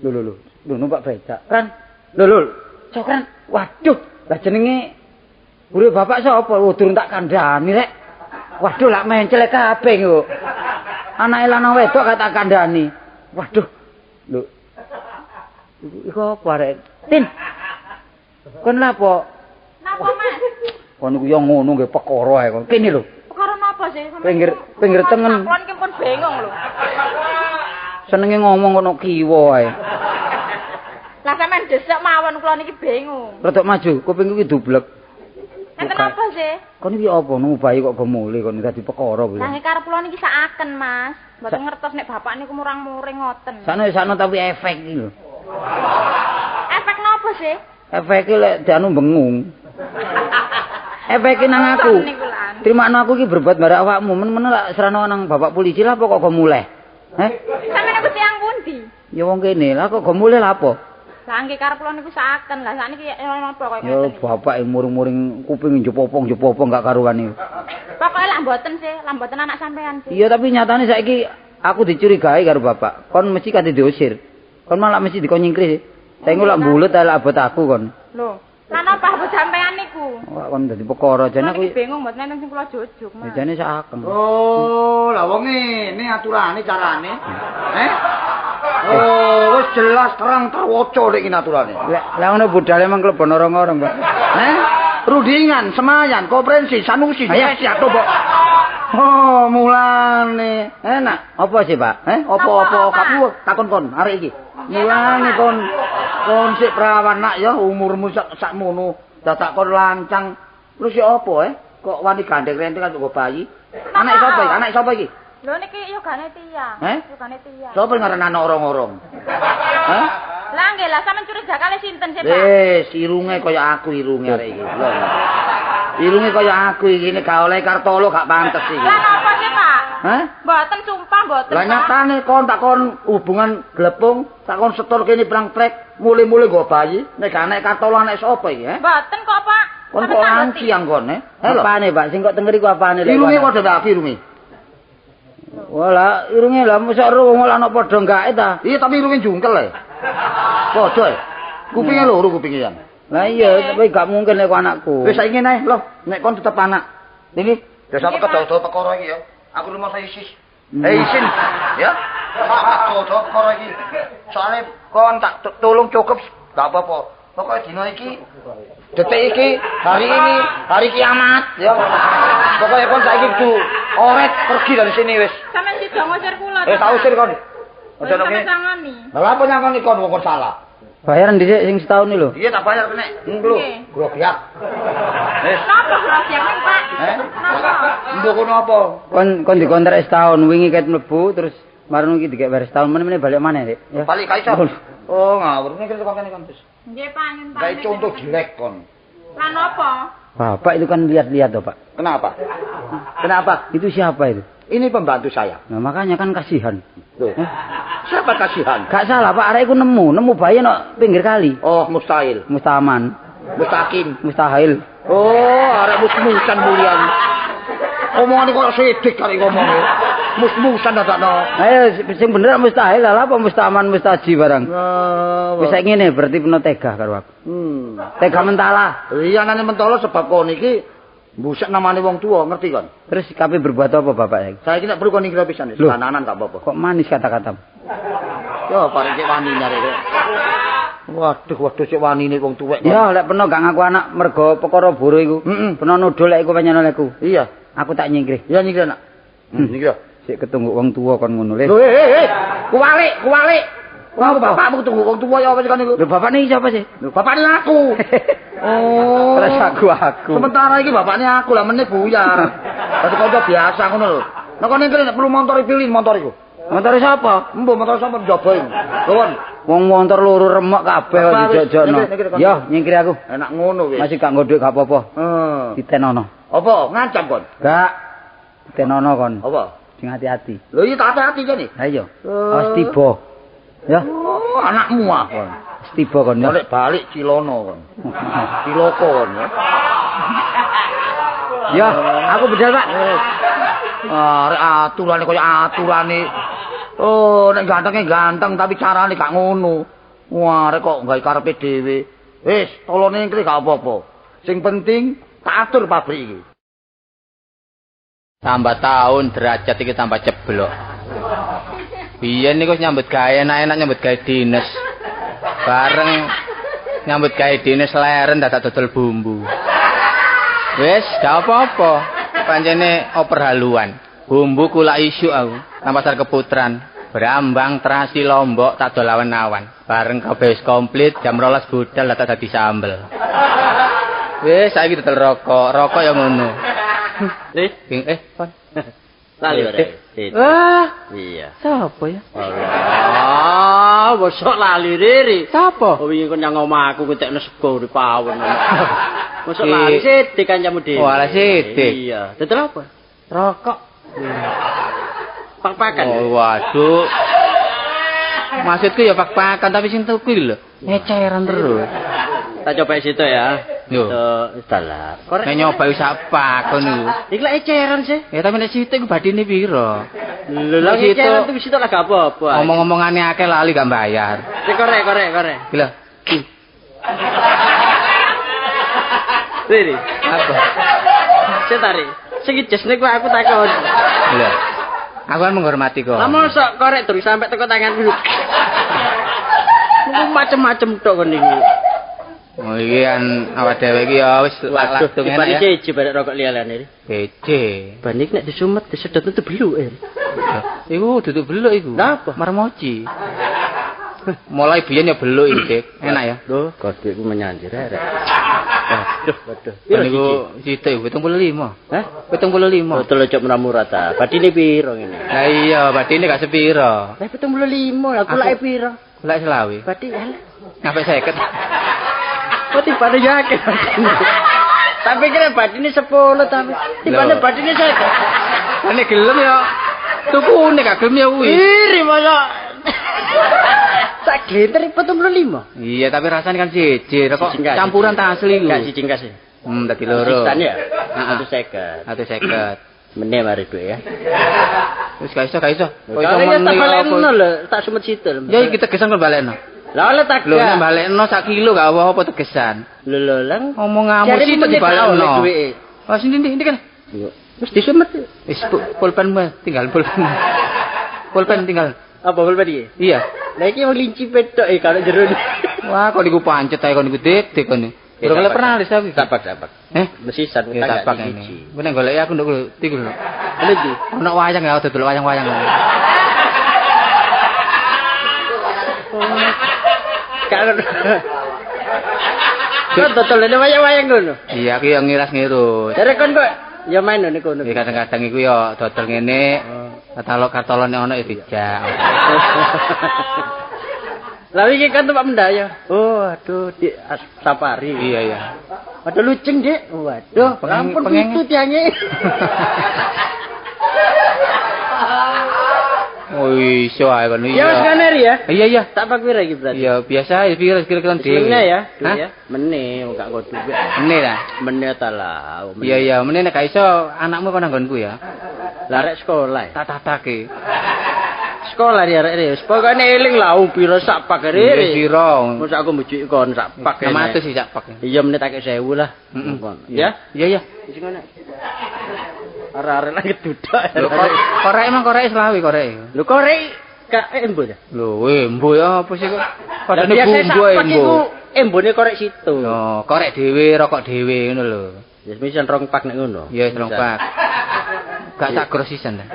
Lho lho lho. Lho numpak becak. Ran. Lho lho. Sokran. Waduh, lah jenenge guru bapak sapa? Oh, durung tak kandhani rek. Waduh, lak menclek kabeh kok. Anake lanang wedok gak tak kandhani. Waduh. Lho. Iku apa arek? Tin. Kon lha apa? Napa, Mas? Kon iku yo ngono nggih perkara ae kon. Kene lho. Perkara napa sih? Pinggir tengen. Kon ki pun bingung lho. Senenge ngomong kono kiwa ae. Lah sampean desek mawon kula niki bingung. Rodok maju, kupingku ki dublek. Enten apa sih? Kon iki apa nunggu bayi kok gemule kon dadi perkara kuwi. Lah karep kula niki sakaken, Mas. Mboten ngertos nek bapak niku murang-muring ngoten. Sakno tapi efek iki lho. Efek napa sih? Efeke lek dianu bengung. Efeke nang aku. Trimakno aku iki berbuat barek awakmu, men-men lak serano nang bapak polisi lah apa kok go muleh. Heh? Sampeyan niku tiyang pundi? Ya wong kene, lah kok go muleh lha apa? Lah nggih karep kula niku sakaken. Lah sakniki napa kaya ngeten. Ya bapak muring-muring kuping njepopong-njepopong gak karuan iki. Pokoke lak mboten sih, lak mboten anak sampean sih. Iya, tapi nyatane saiki aku dicurigai karo bapak. Kon mesti kate diusir. Kon malah mesti dikon nyingkrih sih. Saiki lak mbulet ae lak abot aku kon. Lho, lan apa abot sampean niku? Wah, kon dadi perkara jane aku bingung mboten enten sing kula jujuk, Mas. Jane sak akeng. Oh, lah wong ngene aturane carane. Eh? Oh, wis jelas terang terwaca nek iki aturane. Lah ngono budale emang klebon orang-orang, Pak. Eh? Rundingan, semayan, konferensi, sanusi, siap to, Mbok. Oh, mulane. Enak. Apa sih, Pak? Eh, apa-apa kamu takon kon arek iki. Mulane kon kon sik prawan nak ya umurmu sakmono, dadak kon lancang. Terus ya apa eh? Kok wani gandeng renteng kan nggo bayi? Anak sapa iki? Anak sapa iki? Lho niki yogane tiyang. Eh? Yogane tiyang. Sapa ngaran anak orang-orang? Hah? Lah nggih lah sampean curiga kali sinten sih, Pak? Wis, irunge kaya aku irunge arek iki. Lho. Irunge kaya aku iki nek gak oleh Kartolo gak pantes iki. Lah napa sih, Pak? Hah? Mboten sumpah mboten. Lah nyatane kon tak kon hubungan glepung, tak kon setor kene prang trek, mule-mule nggo bayi, nek gak anak Kartolo anak sapa iki, he? Mboten kok, Pak. Kon kok lancang kon, he? Apane, Pak? Sing kok tengeri ku apane lek? Irunge padha mbek aku irunge. Walah, irunge lah mosok ro wong ora ana padha gak ta. Iya, tapi irunge jungkel e. Padha e. Kupinge loro kupinge yang. Lah iya, tapi gak mungkin lek anakku. Wis saiki ngene ae, lho, nek kon tetep anak. Ini dasar kedo-do perkara iki ya. Aku rumangsa isis. Isin, ya. Kedo-do perkara iki. Soale kon tak tolong cukup gak apa-apa. Pokoke dina iki, detik iki, hari ini, hari kiamat, ya. Pokoke kon saiki kudu oret pergi dari sini wis. Sampeyan sida ngusir kula. Eh, tak usir kon. Aja nek. Sangoni. Lah apa nyangoni kon wong kon salah? Bayaran dhisik sing setahun iki lho. Iya tak bayar kenek. Lho, grobiak. Wis. Napa grobiak ning, Pak? Eh? Napa? Mbok kono apa? Kon dikontrak setahun wingi ket mlebu terus marung iki dikek bayar setahun meneh balik maneh, Dik. Ya. Balik gak iso. Oh, ngawur nek kene kon wis. Nggih, Pak, nyun Gawe contoh jelek kon. Lah napa? Bapak itu kan lihat-lihat toh, Pak. Kenapa? Kenapa? Itu siapa itu? Ini pembantu saya. Nah, makanya kan kasihan. Loh. Eh? Siapa kasihan? Gak salah, Pak. Arek iku nemu bayi no pinggir kali. Oh, mustahil. Mustaman. Mustakim. Mustahil. Oh, arek mus-musan mulian. Omongane koyo sidik arek ngomonge. Mus-musan dadakno. Ayo sing bener mustahil lah apa mustaman mustaji barang. Nah, wis ngene berarti peno tega karo aku. Tega mentala. Iya anane mentala sebab kon iki mbusek namane wong tua, ngerti kon? Terus kape berbuat apa bapak saiki? Saiki nek perlu kon ngira pisan, sananan gak apa-apa. Kok manis kata-katamu? Ya pareng cek wani nyare kok. Waduh, waduh cek wanine wong tuwek. Ya lek peno gak ngaku anak mergo perkara boro iku. Peno nuduh lek iku pancen olehku. Iya, aku tak nyingkrih. Iya nyingkrih nak. Nyingkrih. Sik ketunggu wong tuwa kon ngono le. Lho, kuwalik, kuwalik. Wah, bapakmu ketunggu wong tuwa ya apa sih kon niku? Lho bapakne iki sapa sih? Lho bapakne aku. Oh. Terus aku. Sementara iki bapakne aku lah meneh buyar. Dadi kanca biasa ngono lho. Nek kon ngene nek perlu motor pilih motor iku. Motor sapa? Mbok motor sapa njaba iku. Lho kon wong motor loro remok kabeh kok dijojokno. Yo nyingkir aku. Enak ngono wis. Masih gak nggo dhuwit gak apa-apa. Heeh. Ditenono. Apa? Ngancam kon? Gak. Ditenono kon. Apa? Sing hati-hati. Lho iya tak hati-hati jane. Ha iya. Awas tiba. Ya. Oh, anakmu ah kon. Tiba kon ya. Balik-balik cilono kon. Ciloko kon ya. Ya, aku bedal, Pak. Arek aturane kaya aturane. Oh, nek gantenge ganteng tapi carane gak ngono. Wah, arek kok gawe karepe dhewe. Wis, tolone ngene gak apa-apa. Sing penting tak atur pabrik iki. Tambah tahun derajat iki tambah ceblok. Biyen niku nyambut gawe enak-enak nyambut gawe dinas. Bareng nyambut gawe dinas leren dadak dodol bumbu. Wis, gak apa-apa. Pancene oper haluan. Bumbu kula isuk aku nang pasar Keputran. Brambang, terasi, lombok tak dol awan-awan. Bareng kabeh wis komplit jam 12 budal dadak dadi sambel. Wis saiki dodol rokok, rokok ya ngono. Kon. Lali ora. Wah, iya. Sapa ya? Ah, mosok lali riri. Sapa? Oh, wingi kon nyang omahku ngentekno sego urip pawon. Mosok lali sidik kancamu dhewe. Oh, ala sidik. Iya. Dodol apa? Rokok. Pak-pakan. Oh, waduh. Maksudku ya pak-pakan tapi sing tuku lho ngeceran terus. Tak coba situ ya. Lho. Salah. Korek. Nek nyoba wis apa kon niku. Iki lek eceran sih. Ya tapi nek sithik ku badine piro? Lho lha eceran tuh sitok lah gak apa-apa. Omong-omongane akeh lali gak bayar. Sik korek korek korek. Iki lho. Riri, Apa? Sik tarik. Sing jesne ku aku takon. Lho. Aku kan menghormati kok. Lah mosok korek terus sampe teko tanganku. Niku macem-macem tok kon niku. Oh iki kan awak dhewe iki ya wis Waduh, langsung enak ya. Siji barek rokok liya-liyane. Bece. Ban iki nek disumet disedot itu beluk. Iku duduk beluk iku. Lah apa? Marmoci. Mulai biyen ya beluk iki, Dik. Enak ya. Lho, kodhe iku menyanjir rek. Waduh, waduh. Piro Niku sithik 75. Hah? 75. Betul cok murah-murah ta. Badine piro ngene? Lah iya, badine gak sepiro. Lah 75, aku lak piro? Lak selawe. Badi alah. Sampai 50. Kok tibane yo akeh badine. Tak pikir badine 10 tapi tibane badine 50. Nek gelem ya tukune gak gelem ya kuwi. Iri mosok. Sak glinter 75. Iya, tapi rasanya kan siji, kok campuran ta asli iku. Gak siji kas. Dadi loro. Sisan ya. Heeh. 150. 150. Meneh mari dhuwit ya. Wis gak iso, gak iso. Kok iso Kalau meneh tak balekno apa? lho, tak sumet situ lho. Ya iki tegesan kon balekno. Lah oleh tak Lho nek balekno sak kilo gak apa-apa tegesan. Lho lho lang. Omonganmu Jare situ meneh gak oleh dibalekno. duwike. Oh sini ndi kan. Wis disumet. Wis pulpenmu tinggal pulpen. Pulpen tinggal. Apa pulpen iki? Iya. Lah iki wong linci petok e kalau jero. Wah, kok niku pancet ae kon niku dik dik kon. Durung oleh pernah wis aku. Tapak tapak. Eh, Mesisan ya utang tapak gak ini. siji. Ku nek goleki aku nduk tiku lho. Lha iki. Ono wayang ya dodol wayang-wayang. Gak ngono. Kok dodolane wayang-wayang ngono. Iya, aku yang ngiras-ngirus. Jare kon kok ya main ngene kono. Ya kadang-kadang iku ya dodol ngene, katalog kartolone ono ya dijak. Lah iki kan tempat mendaya. Oh, aduh di safari. Iya, iya. Aduh luceng, Dik. Waduh, ampun pitu tiange. Oh, iso ae kon Ya wis ngene ya. Iya, iya. Tak pak pira iki berarti? Iya, biasa ya pira-pira dhewe. Meneh ya, duwe ya. Meneh wong gak kok duwe. Meneh ta? Meneh ta lah. Iya, iya, meneh nek gak iso anakmu kon nanggonku ya. Lah rek sekolah. Tak tatake. Sekolah ya rek. Wis pokoke eling lah wong pira sak pak rek. Pira? Mosok aku mbujuki kon sak pak. 600 sih sak pak. Iya meneh tak 1000 lah. Heeh. Ya? Iya, iya. Wis ngono. Arek-arek lagi duduk. Lho korek emang korek selawe korek. Lho korek gak embo ta? Lho embo ya apa sih kok? Padane bumbu embo. Iku embone korek situ. Lho, korek dhewe, rokok dhewe ngono lho. Ya wis rong pak nek ngono. Ya wis rong pak. Gak sak gros sisan ta.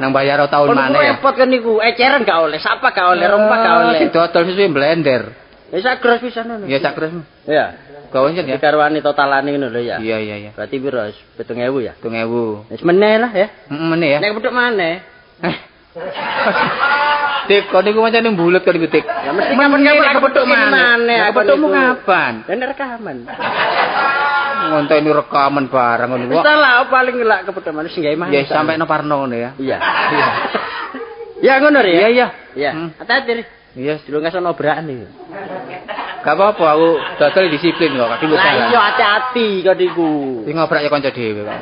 Nang bayar tahun maneh ya. Repot kan niku, eceran gak oleh, sapa gak oleh, rong pak gak oleh. Sing dodol suwe blender. Ya sak gros pisan ngono. Ya sak gros. Iya. Gawe ya. Dikarwani totalane ngono lho ya. Iya iya iya. Berarti piro? 7.000 ya? 7.000. Wis meneh lah ya. Heeh meneh ya. Nek kepethuk maneh. Dik, kon niku macane bulet kon niku, Dik. Ya mesti kapan-kapan kepethuk maneh. Kepethukmu kapan? Lah nek rekaman. Ngonteni rekaman barang ngono Wis lah paling lak kepethuk maneh sing gawe maneh. Ya sampe no Parno ngono ya. Iya. Ya ngono ya. Iya iya. Iya. Hati-hati. Iya, dulu ngasih obrakan iki. Gak apa-apa aku dodol disiplin kok, kaki Lah iya hati-hati kok niku. Sing ngobrak ya kanca dhewe kok.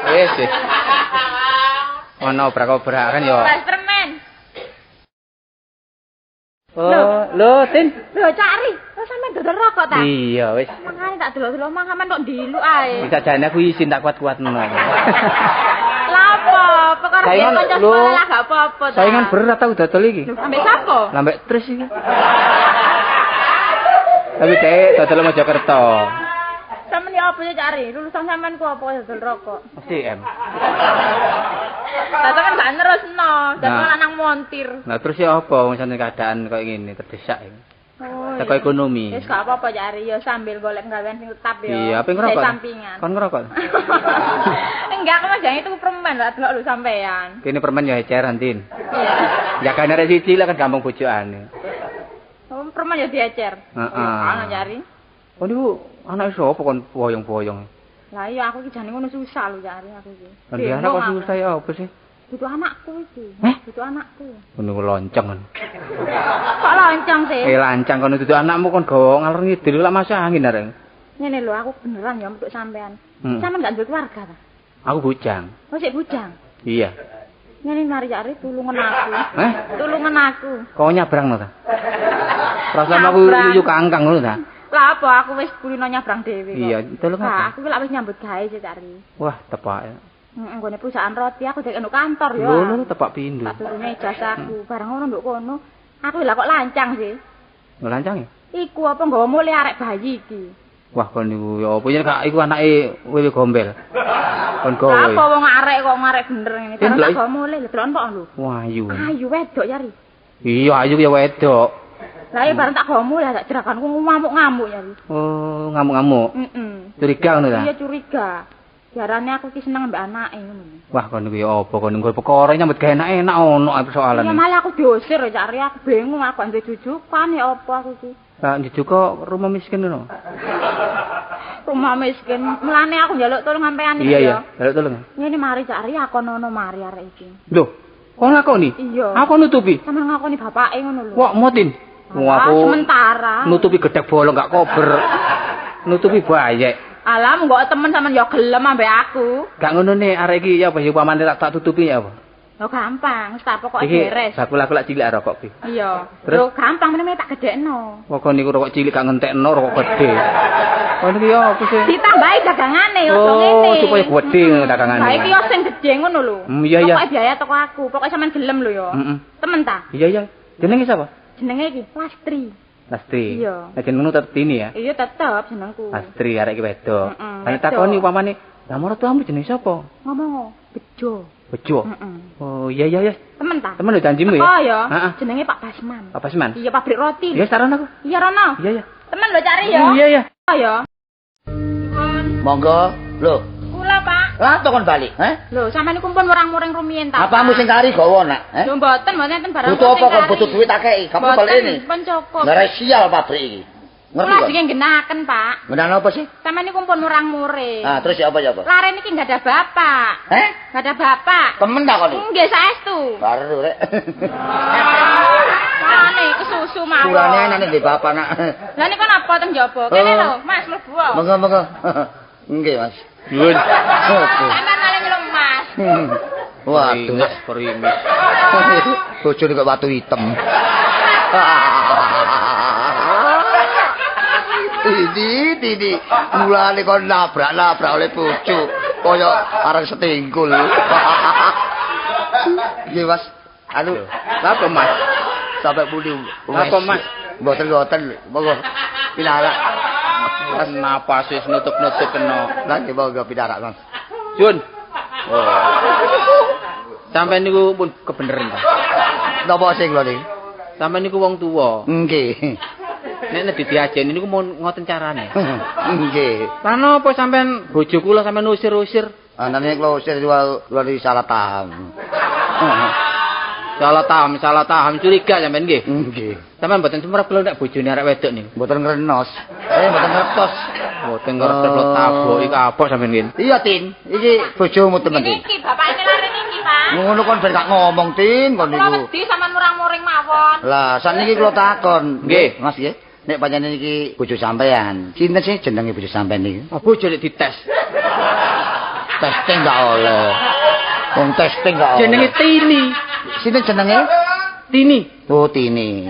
Wis wis. Ono obrak-obrakan ya. Mas permen. Oh, lho Tin. Lho cari, lho sampean dodol rokok ta? Iya wis. Mangane tak delok-delok mang sampean kok ndiluk ae. Bisa jane aku izin tak kuat-kuatno. Lah apa? Perkara kanca sekolah lah gak apa-apa ta. Saingan berat aku dodol iki. Ambek sapa? Lah ambek Tris iki. Tapi dhek dodol Mojokerto. Sampeyan ya apa ya cari? Lulusan sampean ku apa dodol rokok? Mesti M. Lah kan gak nerusno, dadi lanang montir. Lah terus ya apa wong sampeyan keadaan koyo ngene terdesak iki. Oh. Teko ekonomi. Wis gak apa-apa cari ya sambil golek gawean sing tetap ya. Iya, apa ngerokok? Sampingan. Kon ngerokok? Enggak, aku mah jangan itu permen lah delok lu sampean. Kene permen ya eceran, Tin. Iya. Jagane arek siji lah kan gampang bojokane. Oh, permen ya diecer. Heeh. Ana cari. Oh niku anake sapa kon boyong-boyong? Lah iya aku iki jane ngono susah lho cari aku iki. Lah anak kok susah ya apa sih? Dudu anakku iki. Dudu anakku. Ngono ku lonceng. Kok lonceng sih? Lancang kono dudu anakmu kon gawa ngalor ngidul lak masuk angin areng. Ngene lho, aku beneran ya metuk sampean. Sampean gak duwe keluarga ta? Aku bujang. Oh, sik bujang. Iya. Ngene mari cari tulungan aku. Heh? Tulungan aku. Kok nyabrangno ta? Rasane aku yuyu kangkang ngono ta? Lah apa aku wis kulino nyabrang dhewe kok. Iya, tulung aku. Aku ki lak wis nyambut gawe sik cari. Wah, tepak. Heeh, nggone perusahaan roti aku dek nduk kantor ya. Lho, tepak pindho. Tak turune ijazahku, bareng ngono nduk kono. Aku lha kok lancang sih. Lho lancang ya? Iku apa nggawa mulih arek bayi iki. Wah, kon niku ya apa yen gak iku anake wewe gombel. Kon gawe. Lah apa wong arek kok arek bener ngene. Bareng tak gawa mulih lho delok kok lho. Wah, ayu. Ayu wedok ya ri. Iya, ayu ya wedok. Lah ya bareng tak gawa mulih tak jerakanku ngamuk-ngamuk ya ri. Oh, ngamuk-ngamuk. Heeh. Curiga ngono ta? Iya, curiga. Diarane aku ki seneng mbek anake ngono. Wah, kon niku ya apa kon nggo perkara nyambut gawe enak-enak ono ae persoalan. Iya, malah aku diusir ya cari aku bingung aku gak duwe jujukan ya apa aku iki. Lah njujuk kok rumah miskin ngono. Rumah miskin. Mulane aku njaluk tolong sampean iki ya. Iya, njaluk tolong. Ngene mari cari aku ono mari arek iki. Lho, kok ngakoni? Iya. Aku nutupi. Sampeyan ngakoni bapake ngono lho. Wah, motin. Wong aku sementara nutupi gedhek bolong gak kober. Nutupi bayek. Alah, monggo temen sampean ya gelem ambek aku. Gak ngono nek arek iki ya apa ya upamane tak tutupi ya apa? Lho gampang, wis tak pokoke beres. Iki bakul aku lak cilik rokok iki. Iya. Lho gampang meneh tak gedhekno. Kok niku rokok cilik gak ngentekno rokok gedhe. Kok niku ya apa sih? Ditambahi dagangane aja ngene. Oh, supaya gedhe dagangane. Lah iki yo sing gedhe ngono lho. Iya iya. Pokoke biaya toko aku, pokoke sampean gelem lho ya. Temen ta? Iya iya. Jenenge sapa? Jenenge iki Lastri. Lastri. Iya. Lah jenengmu tetep Tini ya? Iya tetep jenengku. Lastri arek iki wedok. Lah takoni upamane, lah maratuamu jenenge sapa? Ngomong Bejo. Bejo. Oh iya iya iya. Temen ta? Temen lho janjimu ya. Oh ya. Jenenge Pak Basman. Pak Basman. Iya pabrik roti. Iya saran aku. Iya rono. Iya iya. Temen lho cari ya. Iya iya. Oh ya. Monggo. Lho. Kula Pak. Lah kon balik, heh? Lho sampeyan niku pun murang-muring rumiyin ta. Apamu sing kari gawa nak, heh? Lho mboten, mboten enten barang. Butuh apa kon butuh duit akeh? Kamu balik ini. Pun cukup. Ngarai sial pabrik iki. Ngerti kok? Kula nggenaken, Pak. Nggenakno apa sih? Sampeyan niku pun murang-muring. Ah, terus ya apa ya apa? Lare niki enggak ada bapak. Heh? Enggak ada bapak. Temen ta kon? Nggih, saestu. Baru rek. Mane kesusu mawon. Kurane enane ndek bapak nak. Lah niku napa teng njaba? Kene lho, Mas mlebu. Monggo, monggo. Nggih, Mas. Nyuwun. Sampeyan malah nyeluk Mas. Waduh, Mas perimis. Bojone kok watu hitam. Ini mulane kon nabrak-nabrak oleh bojo kaya arang setingkul. Nggih, Mas. Anu, napa Mas? Sampai pundi? Napa Mas? Mboten-mboten. Monggo pinarak. Napas wis nutup-nutup kena. Lah nggih monggo pinarak, Mas. Jun. Oh. Sampeyan niku pun kebeneran ta. Napa sing lho niki? Sampeyan niku wong tuwa. Nggih. Nek nek diajeni niku mun ngoten carane. Nggih. Lah napa sampean bojo kula sampean usir-usir? Anane kula usir kula salah paham. Salah paham, salah paham curiga sampean nggih. Nggih. Sampean mboten semerep kula nek bojone arek wedok niku. Mboten ngrenos. Mboten ngertos. Mboten ngertos kula taboki kapok sampean nggih. Iya, Tin. Iki bojomu temen, Tin. Niki bapake lare niki, Pak. Ngono kon ben gak ngomong, Tin, kon niku. Kula wedi sampean murang-muring mawon. Lah, sakniki kula takon. Nggih, Mas nggih. Nek pancen niki bojo sampean, sinten sih jenenge bojo sampean niki? Oh, bojo nek dites. Testing gak oleh. Wong testing gak oleh. Jenenge Tini. Sinten jenenge? Tini. Oh, Tini.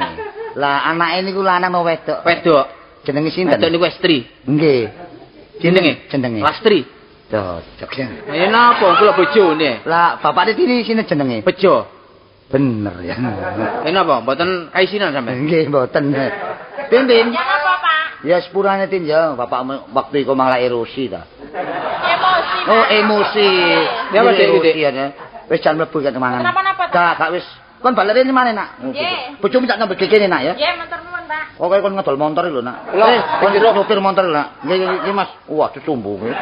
Lah anake niku lanang apa wedok? Wedok. Jenenge sinten? Wedok niku Estri. Nggih. Jenenge? Jenenge. Lastri. Cocok. Ya napa kula bojone? Lah bapake Tini sinten jenenge? Bejo. Bener ya. Ya napa mboten kaisinan sampean? Nggih, mboten. Tin, Tin. Ya napa, Pak? Ya sepurane Tin ya, bapakmu waktu iku malah erosi ta. Emosi. Oh, emosi. Ya apa Dik? Wis jan mlebu kan mangan. Kenapa-napa ta? Gak wis. Kon balik rene maneh, Nak. Nggih. Bojomu tak nyambut kene, Nak ya. Nggih, matur nuwun, Pak. Pokoke kon ngedol montor lho, Nak. Kon nyopir montor lho, Nak. Nggih, nggih, Mas. Waduh sombonge.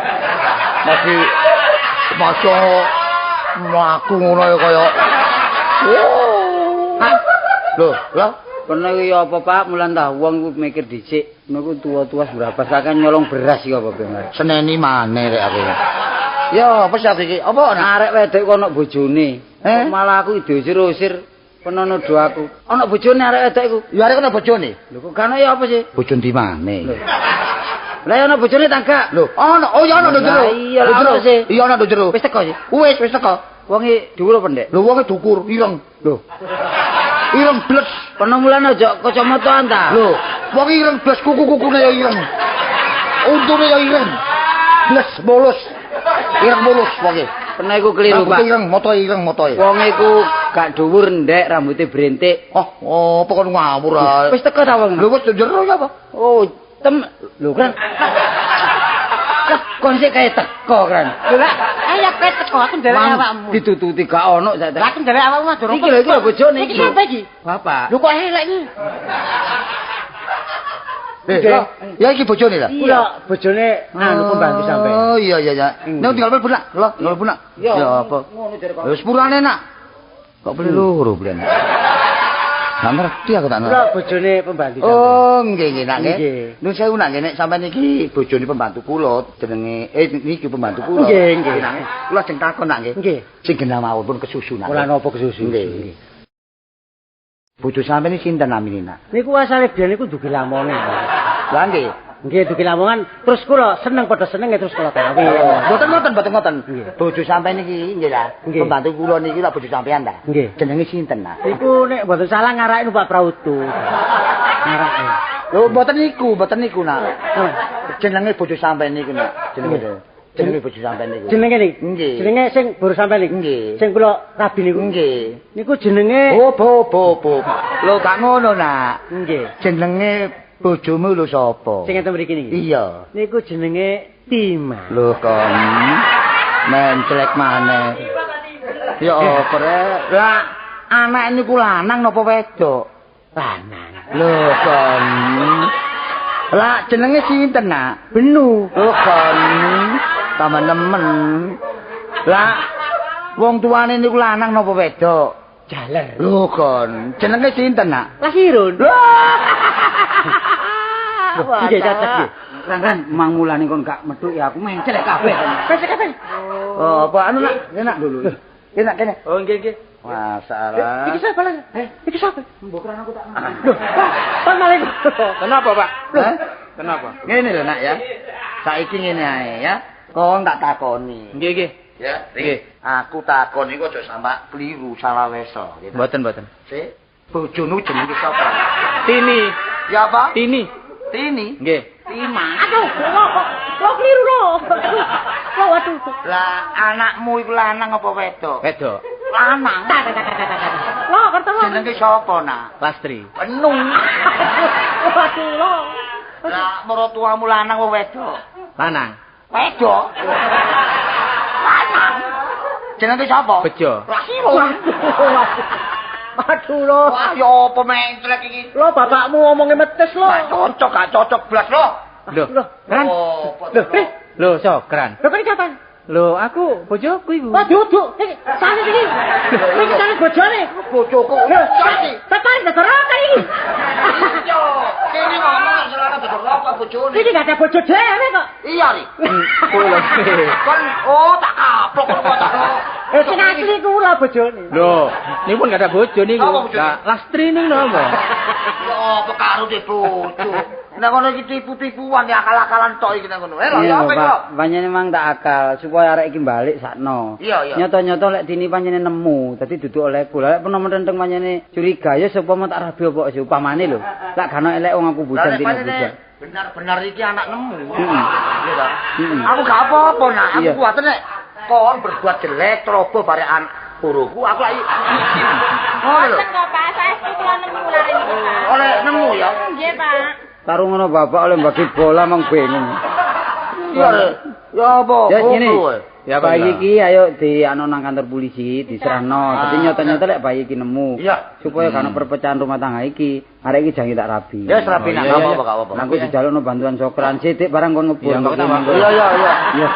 Masih maca mlaku ngono ya kaya. Lho, lho. Kono iki apa Pak, mulan ta wong iku mikir dhisik, niku tuwa-tuwa berapa sakan nyolong beras iki apa ben. Seneni maneh rek aku. Ya, apa sih iki? Apa arek wedok kono bojone? Eh? Malah aku diusir-usir penono do aku. Ana bojone arek wedok iku. Ya arek ana bojone. Lho kok gak ana ya apa sih? Bojo ndi maneh? Lah ya ana bojone ta gak? Lho, ana. Oh ya ana nduk jero. Iya lah ana sih. Iya ana nduk jero. Wis teko sih. Wis teko. Wonge dhuwur apa ndek? Lho wonge dukur, ireng. Lho. Ireng bles. Kono mulane aja kacamataan ta. Lho, wong ireng bles kuku-kukune ya ireng. Untune ya ireng. Bles mulus. Ireng mulus wonge. Pernah iku keliru, Pak. Ireng, motoe ireng motoe. Wong iku gak dhuwur ndek, rambute brentik. Oh, apa kon ngawur ae. Wis teko ta wong? Lho wis jero ya apa? Oh, tem lho kan. Kon sik kae teko kan. Lho lah, ayo kowe teko aku ndelek awakmu. Ditututi gak ono sak. Lah aku ndelek awakmu mah durung. Iki lho iki lho bojone iki. Iki sapa iki? Bapak. Lho kok elek iki? Ya iki bojone ta? Iya, bojone anu pembantu sampean. Oh iya iya iya. Nek tinggal mlebu nak. Lho, tinggal mlebu nak. Ya apa? Ngono jare kok. Wis sepurane nak. Kok beli loro belen. Gak ngerti aku tak ngerti. Lho bojone pembantu sampean. Oh, nggih nggih nak nggih. Nuwun sewu nak nggih nek sampean iki bojone pembantu kula jenenge niki pembantu kula. Nggih nggih. Kula ajeng takon nak nggih. Nggih. Sing genah mawon pun kesusu nak. Ora napa kesusu. Nggih. Bojo sampean iki sinten namine nak? Niku asale biyen niku dugi Lamongan. Lah nggih. Nggih dugi Lamongan, terus kula seneng padha senenge terus kula kawin. Mboten ngoten, mboten ngoten. Bojo sampean niki nggih ta. Pembantu kula niki lak bojo sampean ta. Nggih. Jenenge sinten nak? Niku nek mboten salah ngarake numpak prautu. Ngarake. Lho mboten niku nak. Jenenge bojo sampean niku nak. Jenenge. Jenenge bojo sampean niku. Jenenge niki? Nggih. Jenenge sing baru sampean niku. Nggih. Sing kula rabi niku. Nggih. Niku jenenge Oh, bo bo bo. Lho gak ngono nak. Nggih. Jenenge bojomu lho sapa? Sing enten mriki niki. Iya. Niku jenenge Tima. Lho kon. Mencelek maneh. Ya apa rek? Lah anak niku lanang napa wedok? Lanang. Lho kon. Lah jenenge sinten nak? Benu. Lho kon. Tambah nemen. Lah wong tuane niku lanang napa wedok? Jaler. Lho kon, jenenge sinten nak? Lahirun. Wah, nggih cacak nggih. Rang-rang mang mulane kon gak metu ya aku mencelek kabeh. Mencelek kabeh. Oh, apa anu nak? Kene nak dulu. Kene nak kene. Oh nggih nggih. Masalah. Iki sapa lha? Iki sapa? Mbok kran aku tak. Lho, Pak Malik. Kenapa, Pak? Kenapa? Ngene lho nak ya. Saiki ngene ae ya. Kon tak takoni. Nggih nggih. Ya, nggih. Aku takon iku aja sampak kliru salah weso. Mboten mboten. Sik, bojomu jenenge sapa? Tini. Ya apa? Tini. Tini. Nggih. Tima. Aduh, lho kliru lho. Lho waduh. Lah anakmu iku lanang apa wedok? Wedok. Lanang. Lho, kerto lho. Jenenge sapa nak? Lastri. Penuh. Waduh lho. Lah maratuamu lanang apa wedok? Lanang. Wedok. Lanang. Jenenge sapa? Bejo. Lahirun. Aduh lho. Wah, ya apa mencelek iki? Lho bapakmu omongnya metes lho. Gak cocok, gak cocok blas lho. Lho, Kran. Lho, lho, Sokran. Lho kok kapan? Lho, aku bojoku iku. Wah, duduk. Iki sane iki. Iki sane bojone. Bojoku. Lho, tepan dodorokan iki. Iya, kene ngomong selana dodorokan bojone. Iki gak ada bojo dhewe kok. Iya, ri. Kon oh tak kaplok kok tak. Sing asli kula bojone. Lho, niku pun gak ada bojo niku. Lah, Lastri ning napa? Ya apa karo de bojo. Nek ngono iki tipu-tipuan ya akal-akalan tok iki nek ngono. Eh lho, ya apa iki? Pancene mang tak akal supaya arek iki balik sakno. Iya, iya. Nyoto-nyoto lek Tini pancene nemu, dadi duduk olehku. Lah lek penomo tenteng pancene curiga ya sapa mau tak rabi apa sih upamane lho. Lak gak ono elek wong aku bujang Tini bujang. Benar-benar iki anak nemu. Heeh. Iya ta? Aku gak apa-apa nak, aku kuwatir nek kon berbuat jelek ceroboh barek anak guruku aku lagi. Ngono lho. Boten kok Pak, saestu kula nemu lare niki Pak. Oleh nemu ya? Nggih Pak. Karo ngono bapak oleh bagi bola mong bingung. Iya. Ya apa? Ya ngene. Ya bayi iki ayo di anu nang kantor polisi diserahno. Dadi nyata-nyata lek bayi iki nemu. Iya. Supaya gak ono perpecahan rumah tangga iki, arek iki jangan tak rabi. Ya wis rabi nak apa-apa gak apa-apa. Aku dijalukno bantuan Sokran sithik barang kon ngebul. Iya iya iya. Iya.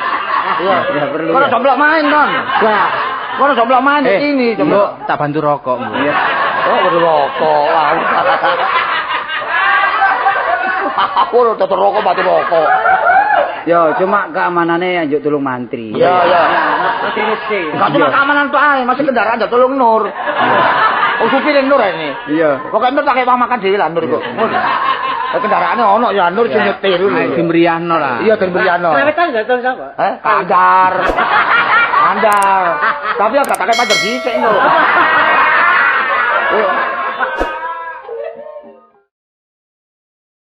Iya, ya perlu. Kono jomblok main kon. Wah. Kono jomblok main ini, jomblok tak bantu rokok. Iya. Oh, bantu rokok. Aku lho tutur rokok bantu rokok. Yo, cuma keamanannya njuk tulung mantri. Iya, iya. Mantri sih. Gak cuma keamanan tok ae, masih kendaraan njuk tulung Nur. Oh, supir Nur ini. Iya. Pokoke Nur tak kei uang makan dhewe lah Nur iku. Ngono. Kendaraane ono ya Nur sing nyetir lho. Ayo dimriyahno lah. Iya dimriyahno. Krawitan gak tau sapa? Eh, kandar. Kandar. Tapi agak tak pacar dhisik engko.